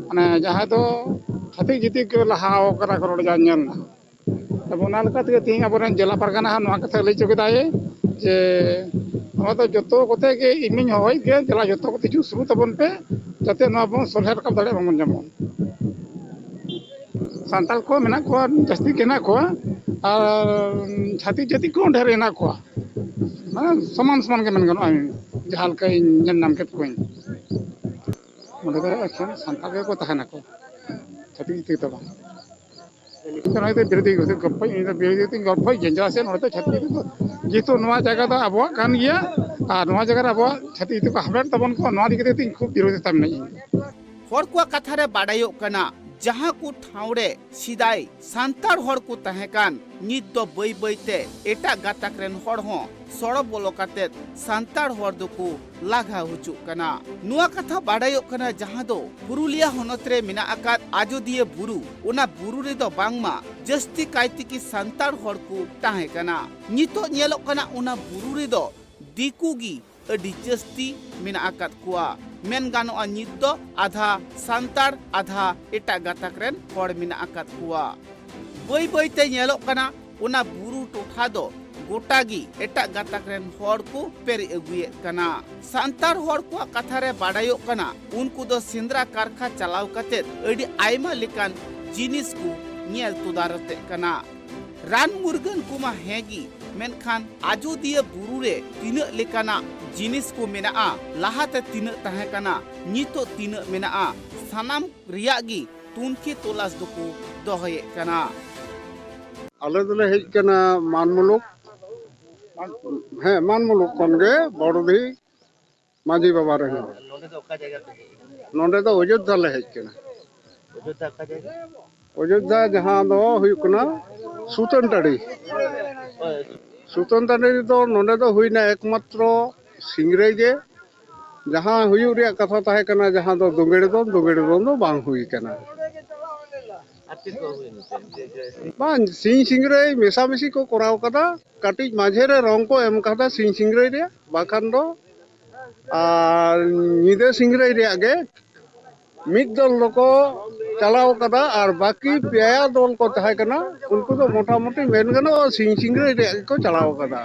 ᱢᱟᱱᱮ ᱡᱟᱦᱟᱸᱭ ᱫᱚ ᱪᱷᱟᱹᱛᱤᱠ ᱡᱟᱹᱛᱤ ᱠᱚ ᱞᱟᱦᱟ ᱟᱠᱟᱱᱟ ᱠᱚ ᱱᱚᱰᱮ ᱡᱟ ᱧᱮᱞ ᱮᱱᱟ᱾ ᱟᱫᱚ ᱚᱱᱟ ᱞᱮᱠᱟ ᱛᱮᱜᱮ ᱛᱮᱦᱮᱧ ᱟᱵᱚᱨᱮᱱ ᱡᱮᱞᱟ ᱯᱟᱨᱜᱟᱱᱟ ᱦᱚᱸ ᱱᱚᱣᱟ ᱠᱟᱛᱷᱟ ᱞᱟᱹᱭ ᱦᱚᱪᱚ ᱠᱮᱫᱟᱭ ᱡᱮ ᱱᱚᱣᱟ ᱫᱚ ᱡᱚᱛᱚ ᱠᱚᱛᱮ ᱜᱮ ᱤᱧ ᱦᱚᱦᱚᱭᱮᱫ ᱜᱮᱭᱟ, ᱡᱮᱞᱟ ᱡᱚᱛᱚ ᱠᱚᱛᱮ ᱦᱤᱡᱩᱜ ᱥᱩᱨᱩᱜ ᱛᱟᱵᱚᱱ ᱯᱮ, ᱡᱟᱛᱮ ᱱᱚᱣᱟ ᱵᱚᱱ ᱥᱚᱞᱦᱮ ᱨᱟᱠᱟᱵ ᱫᱟᱲᱮᱭᱟᱜ ᱢᱟᱵᱚᱱ ᱡᱮᱢᱚᱱ᱾ ᱥᱟᱱᱛᱟᱲ ᱠᱚ ᱢᱮᱱᱟᱜ ᱠᱚᱣᱟ, ᱡᱟᱹᱥᱛᱤ ᱜᱮ ᱦᱮᱱᱟᱜ ᱠᱚᱣᱟ, ᱟᱨ ᱪᱷᱟᱹᱛᱤᱠ ᱡᱟᱹᱛᱤ ᱠᱚᱦᱚᱸ ᱰᱷᱮᱨ ᱦᱮᱱᱟᱜ ᱠᱚᱣᱟ᱾ ᱢᱟᱱᱮ ᱥᱚᱢᱟᱱ ᱥᱚᱢᱟᱱ ᱜᱮ ᱢᱮᱱ ᱜᱟᱱᱚᱜᱼᱟ, ᱡᱟᱦᱟᱸ ᱞᱮᱠᱟ ᱤᱧ ᱧᱮᱞ ᱧᱟᱢ ᱠᱮᱫ ᱠᱚᱣᱟᱧ᱾ ᱚᱸᱰᱮ ᱫᱚ ᱮᱠᱷᱮᱱ ᱥᱟᱱᱛᱟᱲ ᱜᱮᱠᱚ ᱛᱟᱦᱮᱱᱟᱠᱚ, ᱪᱷᱟᱹᱛᱤᱠ ᱡᱟᱹᱛᱤ ᱫᱚ ᱵᱟᱝ᱾ ᱱᱚᱣᱟ ᱫᱚ ᱵᱤᱨᱳᱫᱷᱤ ᱜᱚᱞᱯᱷᱚ, ᱤᱧ ᱫᱚ ᱵᱤᱨᱳᱫᱷᱤ ᱛᱮᱧ ᱜᱚᱞᱯᱷᱚᱭ ᱜᱮᱭᱟ, ᱪᱮᱫᱟᱜ ᱥᱮ ᱱᱚᱰᱮ ᱫᱚ ᱪᱷᱟᱹᱛᱤᱠ ᱡᱟᱹᱛᱤ ᱫᱚ, ᱡᱮᱦᱮᱛᱩ ᱱᱚᱣᱟ ᱡᱟᱭᱜᱟ ᱫᱚ ᱟᱵᱚᱣᱟᱜ ᱠᱟᱱ ᱜᱮᱭᱟ, ᱟᱨ ᱱᱚᱣᱟ ᱡᱟᱭᱜᱟ ᱨᱮ ᱟᱵᱚᱣᱟᱜ ᱪᱷᱟᱹᱛᱤᱠ ᱡᱟᱹᱛᱤ ᱠᱚ ᱦᱟᱢᱮᱴ ᱛᱟᱵᱚᱱ ᱠᱚ, ᱱᱚᱣᱟ ᱤᱫᱤ ᱠᱟᱛᱮ ᱤᱧ ᱠᱷᱩᱵ ᱵᱤᱨᱳᱫᱷᱤᱛᱟ ᱢᱮᱱᱟᱜᱼᱟ ᱤᱧ᱾ ᱦᱚᱲ ᱠᱚᱣᱟᱜ ᱠᱟᱛᱷᱟ ᱨᱮ ᱵᱟᱰᱟᱭᱚᱜ ᱠᱟᱱᱟ, ᱡᱟᱦᱟᱸ ᱠᱚ ᱴᱷᱟᱶ ᱨᱮ ᱥᱮᱫᱟᱭ ᱥᱟᱱᱛᱟᱲ ᱦᱚᱲ ᱠᱚ ᱛᱟᱦᱮᱸ ᱠᱟᱱ, ᱱᱤᱛ ᱫᱚ ᱵᱟᱹᱭ ᱵᱟᱹᱭ ᱛᱮ ᱮᱴᱟᱜ ᱜᱟᱛᱟᱠ ᱨᱮᱱ ᱦᱚᱲ ᱦᱚᱸ ᱥᱚᱲᱚ ᱵᱚᱞᱚ ᱠᱟᱛᱮ ᱥᱟᱱᱛᱟᱲ ᱦᱚᱲ ᱫᱚᱠᱚ ᱞᱟᱜᱟ ᱦᱚᱪᱚᱜ ᱠᱟᱱᱟ᱾ ᱱᱚᱣᱟ ᱠᱟᱛᱷᱟ ᱵᱟᱰᱟᱭᱚᱜ ᱠᱟᱱᱟ, ᱡᱟᱦᱟᱸ ᱫᱚ ᱯᱩᱨᱩᱞᱤᱭᱟ ᱦᱚᱱᱚᱛ ᱨᱮ ᱢᱮᱱᱟᱜ ᱟᱠᱟᱫ ᱟᱡᱚᱫᱤᱭᱟᱹ ᱵᱩᱨᱩ, ᱚᱱᱟ ᱵᱩᱨᱩ ᱨᱮᱫᱚ ᱵᱟᱝᱢᱟ ᱡᱟᱹᱥᱛᱤ ᱠᱟᱭ ᱛᱮᱜᱮ ᱥᱟᱱᱛᱟᱲ ᱦᱚᱲ ᱠᱚ ᱛᱟᱦᱮᱸ ᱠᱟᱱᱟ᱾ ᱱᱤᱛᱚᱜ ᱧᱮᱞᱚᱜ ᱠᱟᱱᱟ, ᱚᱱᱟ ᱵᱩᱨᱩ ᱨᱮᱫᱚ ᱫᱤᱠᱩ ᱜᱮ ᱟᱹᱰᱤ ᱡᱟᱹᱥᱛᱤ ᱢᱮᱱᱟᱜ ᱟᱠᱟᱫ ᱠᱚᱣᱟ᱾ ᱢᱮᱱ ᱜᱟᱱᱚᱜᱼᱟ, ᱱᱤᱛ ᱫᱚ ᱟᱫᱷᱟ ᱥᱟᱱᱛᱟᱲ, ᱟᱫᱷᱟ ᱮᱴᱟᱜ ᱜᱟᱛᱟᱠ ᱨᱮᱱ ᱦᱚᱲ ᱢᱮᱱᱟᱜ ᱟᱠᱟᱫ ᱠᱚᱣᱟ᱾ ᱵᱟᱹᱭ ᱵᱟᱹᱭ ᱛᱮ ᱧᱮᱞᱚᱜ ᱠᱟᱱᱟ, ᱚᱱᱟ ᱵᱩᱨᱩ ᱴᱚᱴᱷᱟ ᱫᱚ ᱜᱚᱴᱟ ᱜᱮ ᱮᱴᱟᱜ ᱜᱟᱛᱟᱠ ᱨᱮᱱ ᱦᱚᱲ ᱠᱚ ᱯᱮᱨᱮᱡ ᱟᱹᱜᱩᱭᱮᱫ ᱠᱟᱱᱟ᱾ ᱥᱟᱱᱛᱟᱲ ᱦᱚᱲ ᱠᱚᱣᱟᱜ ᱠᱟᱛᱷᱟ ᱨᱮ ᱵᱟᱰᱟᱭᱚᱜ ᱠᱟᱱᱟ, ᱩᱱᱠᱩ ᱫᱚ ᱥᱮᱸᱫᱽᱨᱟ ᱠᱟᱨᱠᱷᱟ ᱪᱟᱞᱟᱣ ᱠᱟᱛᱮ ᱟᱹᱰᱤ ᱟᱭᱢᱟ ᱞᱮᱠᱟᱱ ᱡᱤᱱᱤᱥ ᱠᱚ ᱧᱮᱞ ᱛᱚᱫᱟᱨᱚᱛᱮᱜ ᱠᱟᱱᱟ᱾ ᱨᱟᱱ ᱢᱩᱨᱜᱟᱹᱱ ᱠᱚᱢᱟ ᱦᱮᱸ ᱜᱮ, ᱢᱮᱱᱠᱷᱟᱱ ᱟᱡᱳᱫᱤᱭᱟᱹ ᱵᱩᱨᱩ ᱨᱮ ᱛᱤᱱᱟᱹᱜ ᱞᱮᱠᱟᱱᱟᱜ ᱡᱤᱱᱤᱥ ᱠᱚ ᱢᱮᱱᱟᱜᱼᱟ, ᱞᱟᱦᱟᱛᱮ ᱛᱤᱱᱟᱹᱜ ᱛᱟᱦᱮᱸ ᱠᱟᱱᱟ, ᱱᱤᱛᱚᱜ ᱛᱤᱱᱟᱹᱜ ᱢᱮᱱᱟᱜᱼᱟ, ᱥᱟᱱᱟᱢ ᱨᱮᱭᱟᱜ ᱜᱮ ᱛᱩᱱᱠᱷᱤ ᱛᱚᱞᱟᱥ ᱫᱚᱠᱚ ᱫᱚᱦᱚᱭᱮᱫ ᱠᱟᱱᱟ᱾ ᱟᱞᱮ ᱫᱚᱞᱮ ᱦᱮᱡ ᱠᱟᱱᱟ ᱢᱟᱱ ᱢᱩᱞᱩᱠ᱾ ᱦᱮᱸ, ᱢᱟᱱ ᱢᱩᱞᱩᱠ ᱠᱷᱚᱱ ᱜᱮ ᱵᱚᱲᱫᱤ ᱢᱟᱹᱡᱷᱤ ᱵᱟᱵᱟ ᱨᱮᱱ ᱦᱚᱲ᱾ ᱱᱚᱰᱮ ᱫᱚ ᱚᱠᱟ ᱡᱟᱭᱜᱟ ᱯᱮ ᱦᱮᱡ ᱟᱠᱟᱱᱟ? ᱱᱚᱰᱮ ᱫᱚ ᱚᱡᱳᱫᱽᱫᱷᱟ ᱞᱮ ᱦᱮᱡ ᱠᱟᱱᱟ᱾ ᱚᱡᱳᱫᱽᱫᱷᱟ ᱚᱠᱟ ᱡᱟᱭᱜᱟ? ᱚᱡᱳᱫᱽᱫᱷᱟ ᱡᱟᱦᱟᱸ ᱫᱚ ᱦᱩᱭᱩᱜ ᱠᱟᱱᱟ ᱥᱩᱛᱟᱹᱱ ᱴᱟᱺᱰᱤ᱾ ᱦᱳᱭ, ᱥᱩᱛᱟᱹᱱ ᱴᱟᱺᱰᱤ ᱨᱮᱫᱚ ᱱᱚᱰᱮ ᱫᱚ ᱦᱩᱭᱱᱟ ᱮᱠᱢᱟᱛᱨᱚ ᱥᱤᱝᱨᱟᱹᱭ ᱜᱮ᱾ ᱡᱟᱦᱟᱸ ᱦᱩᱭᱩᱜ ᱨᱮᱭᱟᱜ ᱠᱟᱛᱷᱟ ᱛᱟᱦᱮᱸ ᱠᱟᱱᱟ, ᱡᱟᱦᱟᱸ ᱫᱚ ᱫᱳᱸᱜᱮᱲ ᱫᱚᱱ, ᱫᱳᱸᱜᱮᱲ ᱫᱚᱱ ᱫᱚ ᱵᱟᱝ ᱦᱩᱭ ᱠᱟᱱᱟ᱾ ᱟᱨ ᱪᱮᱫ ᱠᱚ ᱦᱩᱭ ᱮᱱᱛᱮ? ᱡᱮ, ᱡᱮ, ᱵᱟᱝ, ᱥᱤᱧ ᱥᱤᱝᱨᱟᱹᱭ ᱢᱮᱥᱟᱢᱤᱥᱤ ᱠᱚ ᱠᱚᱨᱟᱣ ᱠᱟᱫᱟ᱾ ᱠᱟᱹᱴᱤᱡ ᱢᱟᱡᱷᱮ ᱨᱮ ᱨᱚᱝ ᱠᱚ ᱮᱢ ᱠᱟᱫᱟ ᱥᱤᱧ ᱥᱤᱝᱨᱟᱹᱭ ᱨᱮᱭᱟᱜ, ᱵᱟᱠᱷᱟᱱ ᱫᱚ ᱟᱨ ᱧᱤᱫᱟᱹ ᱥᱤᱝᱨᱟᱹᱭ ᱨᱮᱭᱟᱜ ᱜᱮ ᱢᱤᱫ ᱫᱚᱞ ᱫᱚᱠᱚ ᱪᱟᱞᱟᱣ ᱠᱟᱫᱟ ᱟᱨ ᱵᱟᱹᱠᱤ ᱯᱮᱭᱟ ᱫᱚᱞ ᱠᱚ ᱛᱟᱦᱮᱸ ᱠᱟᱱᱟ, ᱩᱱᱠᱩ ᱫᱚ ᱢᱚᱴᱟᱢᱩᱴᱤ ᱢᱮᱱ ᱜᱟᱱᱚᱜᱼᱟ ᱥᱤᱧ ᱥᱤᱝᱨᱟᱹᱭ ᱨᱮᱭᱟᱜ ᱜᱮᱠᱚ ᱪᱟᱞᱟᱣ ᱠᱟᱫᱟ᱾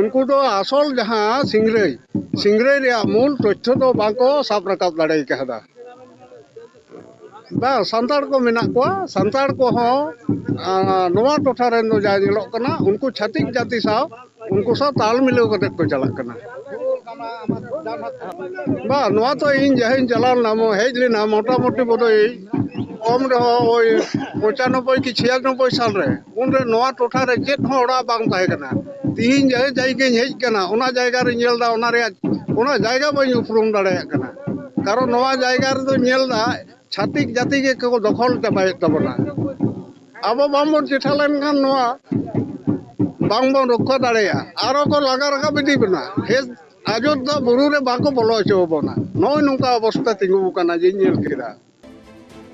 ᱩᱱᱠᱩ ᱫᱚ ᱟᱥᱚᱞ ᱡᱟᱦᱟᱸ ᱥᱤᱝᱨᱟᱹᱭ, ᱥᱤᱝᱨᱟᱹᱭ ᱨᱮᱭᱟᱜ ᱢᱩᱞ ᱛᱚᱛᱛᱷᱚ ᱫᱚ ᱵᱟᱝᱠᱚ ᱥᱟᱵ ᱨᱟᱠᱟᱵ ᱫᱟᱲᱮ ᱠᱟᱫᱟ᱾ ᱵᱟᱝ, ᱥᱟᱱᱛᱟᱲ ᱠᱚ ᱢᱮᱱᱟᱜ ᱠᱚᱣᱟ, ᱥᱟᱱᱛᱟᱲ ᱠᱚᱦᱚᱸ ᱟᱨ ᱱᱚᱣᱟ ᱴᱚᱴᱷᱟ ᱨᱮᱱ ᱫᱚ ᱡᱟ ᱧᱮᱞᱚᱜ ᱠᱟᱱᱟ, ᱩᱱᱠᱩ ᱪᱷᱟᱹᱛᱤᱠ ᱡᱟᱹᱛᱤ ᱥᱟᱶ, ᱩᱱᱠᱩ ᱥᱟᱶ ᱛᱟᱞ ᱢᱤᱞᱟᱹᱣ ᱠᱟᱛᱮ ᱠᱚ ᱪᱟᱞᱟᱜ ᱠᱟᱱᱟ᱾ ᱵᱟᱝ, ᱱᱚᱣᱟ ᱛᱚ ᱤᱧ ᱡᱟᱦᱟᱸᱧ ᱪᱟᱞᱟᱣ ᱞᱮᱱᱟ, ᱢᱚ-, ᱦᱮᱡ ᱞᱮᱱᱟ, ᱢᱚᱴᱟᱢᱩᱴᱤ ᱵᱳᱫᱷᱚᱭ ᱠᱚᱢ ᱨᱮᱦᱚᱸ ᱳᱭ ᱯᱚᱸᱪᱟᱱᱚᱵᱵᱳᱭ ᱠᱤ ᱪᱷᱤᱭᱟᱱᱚᱵᱵᱳᱭ ᱥᱟᱞ ᱨᱮ, ᱩᱱᱨᱮ ᱱᱚᱣᱟ ᱴᱚᱴᱷᱟ ᱨᱮ ᱪᱮᱫ ᱦᱚᱸ ᱚᱲᱟᱜ ᱵᱟᱝ ᱛᱟᱦᱮᱸ ᱠᱟᱱᱟ᱾ ᱛᱤᱦᱤᱧ ᱡᱟᱦᱟᱸ ᱡᱟᱭᱜᱟᱧ ᱦᱮᱡ ᱠᱟᱱᱟ, ᱚᱱᱟ ᱡᱟᱭᱜᱟ ᱨᱮᱧ ᱧᱮᱞ ᱮᱫᱟ, ᱚᱱᱟ ᱨᱮᱭᱟᱜ, ᱚᱱᱟ ᱡᱟᱭᱜᱟ ᱵᱟᱹᱧ ᱩᱯᱨᱩᱢ ᱫᱟᱲᱮᱭᱟᱜ ᱠᱟᱱᱟ᱾ ᱠᱟᱨᱚᱱ ᱱᱚᱣᱟ ᱡᱟᱭᱜᱟ ᱨᱮᱫᱚ ᱧᱮᱞ ᱮᱫᱟ, ᱪᱷᱟᱹᱛᱤᱠ ᱡᱟᱹᱛᱤ ᱜᱮᱠᱚ ᱫᱚᱠᱷᱚᱞ ᱪᱟᱵᱟᱭᱮᱫ ᱛᱟᱵᱚᱱᱟ᱾ ᱟᱵᱚ ᱵᱟᱝᱵᱚᱱ ᱪᱮᱴᱷᱟ ᱞᱮᱱᱠᱷᱟᱱ ᱱᱚᱣᱟ ᱵᱟᱝᱵᱚᱱ ᱨᱚᱠᱠᱷᱟ ᱫᱟᱲᱮᱭᱟᱜᱼᱟ᱾ ᱟᱨᱚ ᱠᱚ ᱞᱟᱜᱟ ᱨᱟᱠᱟᱵ ᱤᱫᱤ ᱵᱚᱱᱟ᱾ ᱦᱮᱸ, ᱟᱡᱳᱫᱽᱫᱷᱟ ᱵᱩᱨᱩ ᱨᱮ ᱵᱟᱠᱚ ᱵᱚᱞᱚ ᱦᱚᱪᱚ ᱟᱵᱚᱱᱟ᱾ ᱱᱚᱜᱼᱚᱭ ᱱᱚᱝᱠᱟ ᱚᱵᱚᱥᱛᱟ ᱛᱤᱸᱜᱩ ᱟᱠᱟᱱᱟ ᱡᱮᱧ ᱧᱮᱞ ᱠᱮᱫᱟ᱾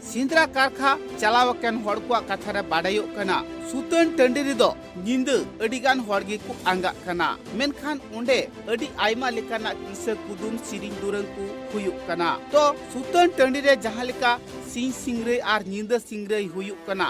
ᱥᱮᱸᱫᱽᱨᱟ ᱠᱟᱨᱠᱷᱟ ᱪᱟᱞᱟᱣ ᱟᱠᱟᱱ ᱦᱚᱲ ᱠᱚᱣᱟᱜ ᱠᱟᱛᱷᱟ ᱨᱮ ᱵᱟᱰᱟᱭᱚᱜ ᱠᱟᱱᱟ, ᱥᱩᱛᱟᱹᱱ ᱴᱟᱺᱰᱤ ᱨᱮᱫᱚ ᱧᱤᱫᱟᱹ ᱟᱹᱰᱤ ᱜᱟᱱ ᱦᱚᱲ ᱜᱮᱠᱚ ᱟᱸᱜᱟᱜ ᱠᱟᱱᱟ᱾ ᱢᱮᱱᱠᱷᱟᱱ ᱚᱸᱰᱮ ᱟᱹᱰᱤ ᱟᱭᱢᱟ ᱞᱮᱠᱟᱱᱟᱜ ᱠᱤᱥᱟᱹ ᱠᱩᱫᱩᱢ, ᱥᱮᱨᱮᱧ ᱫᱩᱨᱟᱹᱝ ᱠᱚ ᱦᱩᱭᱩᱜ ᱠᱟᱱᱟ᱾ ᱛᱚ, ᱥᱩᱛᱟᱹᱱ ᱴᱟᱺᱰᱤ ᱨᱮ ᱡᱟᱦᱟᱸ ᱞᱮᱠᱟ ᱥᱤᱧ ᱥᱤᱝᱨᱟᱹᱭ ᱟᱨ ᱧᱤᱫᱟᱹ ᱥᱤᱝᱨᱟᱹᱭ ᱦᱩᱭᱩᱜ ᱠᱟᱱᱟ,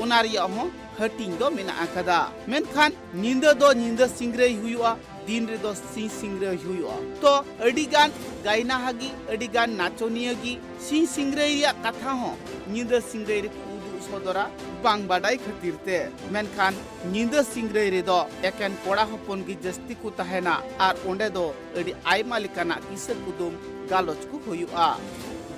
ᱚᱱᱟ ᱨᱮᱭᱟᱜ ᱦᱚᱸ ᱦᱟᱹᱴᱤᱧ ᱫᱚ ᱢᱮᱱᱟᱜ ᱟᱠᱟᱫᱟ᱾ ᱢᱮᱱᱠᱷᱟᱱ ᱧᱤᱫᱟᱹ ᱫᱚ ᱧᱤᱫᱟᱹ ᱥᱤᱝᱨᱟᱹᱭ ᱦᱩᱭᱩᱜᱼᱟ, ᱫᱤᱱ ᱨᱮᱫᱚ ᱥᱤᱧ ᱥᱤᱝᱨᱟᱹᱭ ᱦᱩᱭᱩᱜᱼᱟ᱾ ᱛᱚ, ᱟᱹᱰᱤ ᱜᱟᱱ ᱜᱟᱭᱱᱟᱦᱟ ᱜᱮ ᱟᱹᱰᱤ ᱜᱟᱱ ᱱᱟᱪᱚᱱᱤᱭᱟᱹ ᱜᱮ ᱥᱤᱧ ᱥᱤᱝᱨᱟᱹᱭ ᱨᱮᱭᱟᱜ ᱠᱟᱛᱷᱟ ᱦᱚᱸ ᱧᱤᱫᱟᱹ ᱥᱤᱝᱨᱟᱹᱭ ᱨᱮᱠᱚ ᱩᱫᱩᱜ ᱥᱚᱫᱚᱨᱟ ᱵᱟᱝ ᱵᱟᱰᱟᱭ ᱠᱷᱟᱹᱛᱤᱨ ᱛᱮ᱾ ᱢᱮᱱᱠᱷᱟᱱ ᱧᱤᱫᱟᱹ ᱥᱤᱝᱨᱟᱹᱭ ᱨᱮᱫᱚ ᱮᱠᱮᱱ ᱠᱚᱲᱟ ᱦᱚᱯᱚᱱ ᱜᱮ ᱡᱟᱹᱥᱛᱤ ᱠᱚ ᱛᱟᱦᱮᱱᱟ ᱟᱨ ᱚᱸᱰᱮ ᱫᱚ ᱟᱹᱰᱤ ᱟᱭᱢᱟ ᱞᱮᱠᱟᱱᱟᱜ ᱠᱤᱥᱟᱹ ᱠᱩᱫᱩᱢ ᱜᱟᱞᱚᱪ ᱠᱚ ᱦᱩᱭᱩᱜᱼᱟ᱾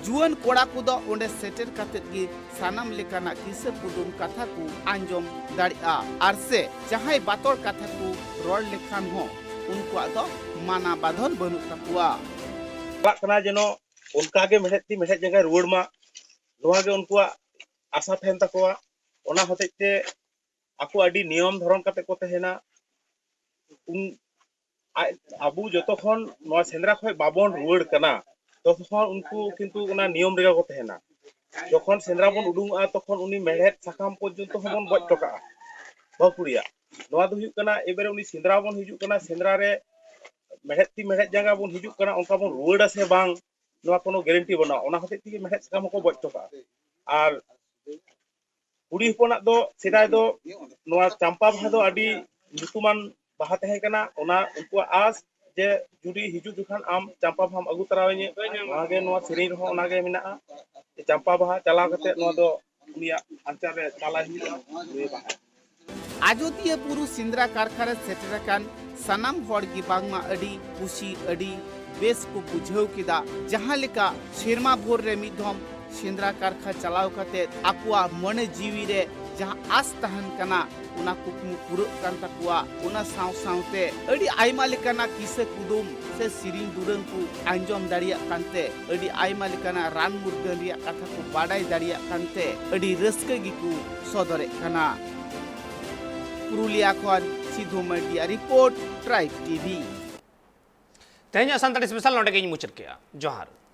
ᱡᱩᱣᱟᱹᱱ ᱠᱚᱲᱟ ᱠᱚᱫᱚ ᱚᱸᱰᱮ ᱥᱮᱴᱮᱨ ᱠᱟᱛᱮᱫ ᱜᱮ ᱥᱟᱱᱟᱢ ᱞᱮᱠᱟᱱᱟᱜ ᱠᱤᱥᱟᱹ ᱠᱩᱫᱩᱢ ᱠᱟᱛᱷᱟ ᱠᱚ ᱟᱸᱡᱚᱢ ᱫᱟᱲᱮᱭᱟᱜᱼᱟ ᱟᱨ ᱥᱮ ᱡᱟᱦᱟᱸᱭ ᱵᱟᱛᱚᱲ ᱠᱟᱛᱷᱟ ᱠᱚ ᱨᱚᱲ ᱞᱮᱠᱷᱟᱱ ᱦᱚᱸ ᱩᱱᱠᱩᱣᱟᱜ ᱫᱚ ᱢᱟᱱᱟ ᱵᱟᱫᱷᱚᱱ ᱵᱟᱹᱱᱩᱜ ᱛᱟᱠᱚᱣᱟ᱾ ᱪᱟᱞᱟᱜ ᱠᱟᱱᱟ ᱡᱮᱱᱚ ᱚᱱᱠᱟᱜᱮ ᱢᱮᱲᱦᱮᱫ ᱛᱤ ᱢᱮᱲᱦᱮᱫ ᱡᱟᱸᱜᱟᱭ ᱨᱩᱣᱟᱹᱲ ᱢᱟ, ᱱᱚᱣᱟ ᱜᱮ ᱩᱱᱠᱩᱣᱟᱜ ᱟᱥᱟ ᱛᱟᱦᱮᱱ ᱛᱟᱠᱚᱣᱟ᱾ ᱚᱱᱟ ᱦᱚᱛᱮᱡ ᱛᱮ ᱟᱠᱚ ᱟᱹᱰᱤ ᱱᱤᱭᱚᱢ ᱫᱷᱚᱨᱚᱱ ᱠᱟᱛᱮ ᱠᱚ ᱛᱟᱦᱮᱱᱟ᱾ ᱩᱱ ᱟᱡ ᱟᱵᱚ ᱡᱚᱛᱚ ᱠᱷᱚᱱ ᱱᱚᱣᱟ ᱥᱮᱸᱫᱽᱨᱟ ᱠᱷᱚᱱ ᱵᱟᱵᱚᱱ ᱨᱩᱣᱟᱹᱲ ᱠᱟᱱᱟ, ᱛᱚᱛᱚᱠᱷᱚᱱ ᱩᱱᱠᱩ ᱠᱤᱱᱛᱩ ᱚᱱᱟ ᱱᱤᱭᱚᱢ ᱨᱮᱜᱮ ᱠᱚ ᱛᱟᱦᱮᱱᱟ᱾ ᱡᱚᱠᱷᱚᱱ ᱥᱮᱸᱫᱽᱨᱟ ᱵᱚᱱ ᱩᱰᱩᱝᱚᱜᱼᱟ, ᱛᱚᱠᱷᱚᱱ ᱩᱱᱤ ᱢᱮᱲᱦᱮᱫ ᱥᱟᱠᱟᱢ ᱯᱚᱨᱡᱚᱱᱛᱚ ᱦᱚᱸᱵᱚᱱ ᱵᱚᱡ ᱦᱚᱴᱚ ᱠᱟᱜᱼᱟ ᱵᱟᱹᱦᱩ ᱠᱩᱲᱤᱭᱟᱜ᱾ ᱱᱚᱣᱟ ᱫᱚ ᱦᱩᱭᱩᱜ ᱠᱟᱱᱟ, ᱮᱵᱟᱨᱮ ᱩᱱᱤ ᱥᱮᱸᱫᱽᱨᱟ ᱵᱚᱱ ᱦᱤᱡᱩᱜ ᱠᱟᱱᱟ, ᱥᱮᱸᱫᱽᱨᱟ ᱨᱮ ᱢᱮᱲᱦᱮᱫ ᱛᱤ ᱢᱮᱲᱦᱮᱫ ᱡᱟᱸᱜᱟ ᱵᱚᱱ ᱦᱤᱡᱩᱜ ᱠᱟᱱᱟ, ᱚᱱᱠᱟ ᱵᱚᱱ ᱨᱩᱣᱟᱹᱲᱟ ᱥᱮ ᱵᱟᱝ, ᱱᱚᱣᱟ ᱠᱳᱱᱳ ᱜᱮᱨᱮᱱᱴᱤ ᱵᱟᱹᱱᱩᱜᱼᱟ᱾ ᱚᱱᱟ ᱦᱚᱛᱮᱡ ᱛᱮᱜᱮ ᱢᱮᱲᱦᱮᱫ ᱥᱟᱠᱟᱢ ᱦᱚᱸᱠᱚ ᱵᱚᱡ ᱦᱚᱴᱚ ᱠᱟᱜᱼᱟ᱾ ᱟᱨ ᱠᱩᱲᱤ ᱦᱚᱯᱚᱱᱟᱜ ᱫᱚ ᱥᱮᱫᱟᱭ ᱫᱚ ᱱᱚᱣᱟ ᱪᱟᱢᱯᱟ ᱵᱟᱦᱟ ᱫᱚ ᱟᱹᱰᱤ ᱧᱩᱛᱩᱢᱟᱱ ᱵᱟᱦᱟ ᱛᱟᱦᱮᱸ ᱠᱟᱱᱟ᱾ ᱚᱱᱟ ᱩᱱᱠᱩᱣᱟᱜ ᱟᱸᱥ ᱡᱮ ᱡᱩᱫᱤ ᱦᱤᱡᱩᱜ ᱡᱚᱠᱷᱚᱱ ᱟᱢ ᱪᱟᱢᱯᱟ ᱵᱟᱦᱟᱢ ᱟᱹᱜᱩ ᱛᱚᱨᱟᱣᱟᱹᱧᱟᱹ, ᱱᱚᱣᱟ ᱜᱮ ᱱᱚᱣᱟ ᱥᱮᱨᱮᱧ ᱨᱮᱦᱚᱸ ᱚᱱᱟ ᱜᱮ ᱢᱮᱱᱟᱜᱼᱟ᱾ ᱪᱟᱢᱯᱟ ᱵᱟᱦᱟ ᱪᱟᱞᱟᱣ ᱠᱟᱛᱮ ᱱᱚᱣᱟ ᱫᱚ ᱩᱱᱤᱭᱟᱜ ᱟᱧᱪᱟᱨ ᱨᱮ ᱪᱟᱞᱟᱭ ᱦᱩᱭᱩᱜᱼᱟ, ᱱᱩᱭ ᱵᱟᱦᱟ᱾ ᱟᱡᱚᱫᱤᱭᱟᱹ ᱵᱩᱨᱩ ᱥᱮᱸᱫᱽᱨᱟ ᱠᱟᱨᱠᱷᱟ ᱨᱮ ᱥᱮᱴᱮᱨ ᱟᱠᱟᱱ ᱥᱟᱱᱟᱢ ᱦᱚᱲ ᱜᱮ ᱵᱟᱝᱢᱟ ᱟᱹᱰᱤ ᱠᱩᱥᱤ, ᱟᱹᱰᱤ ᱵᱮᱥ ᱠᱚ ᱵᱩᱡᱷᱟᱹᱣ ᱠᱮᱫᱟ᱾ ᱡᱟᱦᱟᱸ ᱞᱮᱠᱟ ᱥᱮᱨᱢᱟ ᱵᱷᱳᱨ ᱨᱮ ᱢᱤᱫ ᱫᱷᱚᱢ ᱥᱮᱸᱫᱽᱨᱟ ᱠᱟᱨᱠᱷᱟ ᱪᱟᱞᱟᱣ ᱠᱟᱛᱮ ᱟᱠᱚᱣᱟᱜ ᱢᱚᱱᱮ ᱡᱤᱣᱤ ᱨᱮ ᱡᱟᱦᱟᱸ ᱟᱥ ᱛᱟᱦᱮᱱ ᱠᱟᱱᱟ, ᱚᱱᱟ ᱠᱩᱠᱢᱩ ᱯᱩᱨᱟᱹᱜ ᱠᱟᱱ ᱛᱟᱠᱚᱣᱟ᱾ ᱚᱱᱟ ᱥᱟᱶ ᱥᱟᱶᱛᱮ ᱟᱹᱰᱤ ᱟᱭᱢᱟ ᱞᱮᱠᱟᱱᱟᱜ ᱠᱤᱥᱟᱹ ᱠᱩᱫᱩᱢ ᱥᱮ ᱥᱮᱨᱮᱧ ᱫᱩᱨᱟᱹᱝ ᱠᱚ ᱟᱸᱡᱚᱢ ᱫᱟᱲᱮᱭᱟᱜ ᱠᱟᱱᱛᱮ, ᱟᱹᱰᱤ ᱟᱭᱢᱟ ᱞᱮᱠᱟᱱᱟᱜ ᱨᱟᱱ ᱢᱩᱨᱜᱟᱹᱱ ᱨᱮᱭᱟᱜ ᱠᱟᱛᱷᱟ ᱠᱚ ᱵᱟᱰᱟᱭ ᱫᱟᱲᱮᱭᱟᱜ ᱠᱟᱱᱛᱮ ᱟᱹᱰᱤ ᱨᱟᱹᱥᱠᱟᱹ ᱜᱮᱠᱚ ᱥᱚᱫᱚᱨᱮᱫ ᱠᱟᱱᱟ᱾ ᱯᱩᱨᱩᱞᱤᱭᱟ ᱠᱷᱚᱱ ᱥᱤᱫᱷᱩ ᱢᱟᱨᱰᱤᱭᱟᱜ ᱨᱤᱯᱳᱨᱴ, ᱴᱨᱟᱭᱤᱵᱽ ᱴᱤᱵᱷᱤ᱾ ᱛᱮᱦᱮᱧᱟᱜ ᱥᱟᱱᱛᱟᱲᱤ ᱥᱯᱮᱥᱟᱞ ᱱᱚᱰᱮ ᱜᱮᱧ ᱢᱩᱪᱟᱹᱫ ᱠᱮᱜᱼᱟ᱾ ᱡᱚᱦᱟᱨ᱾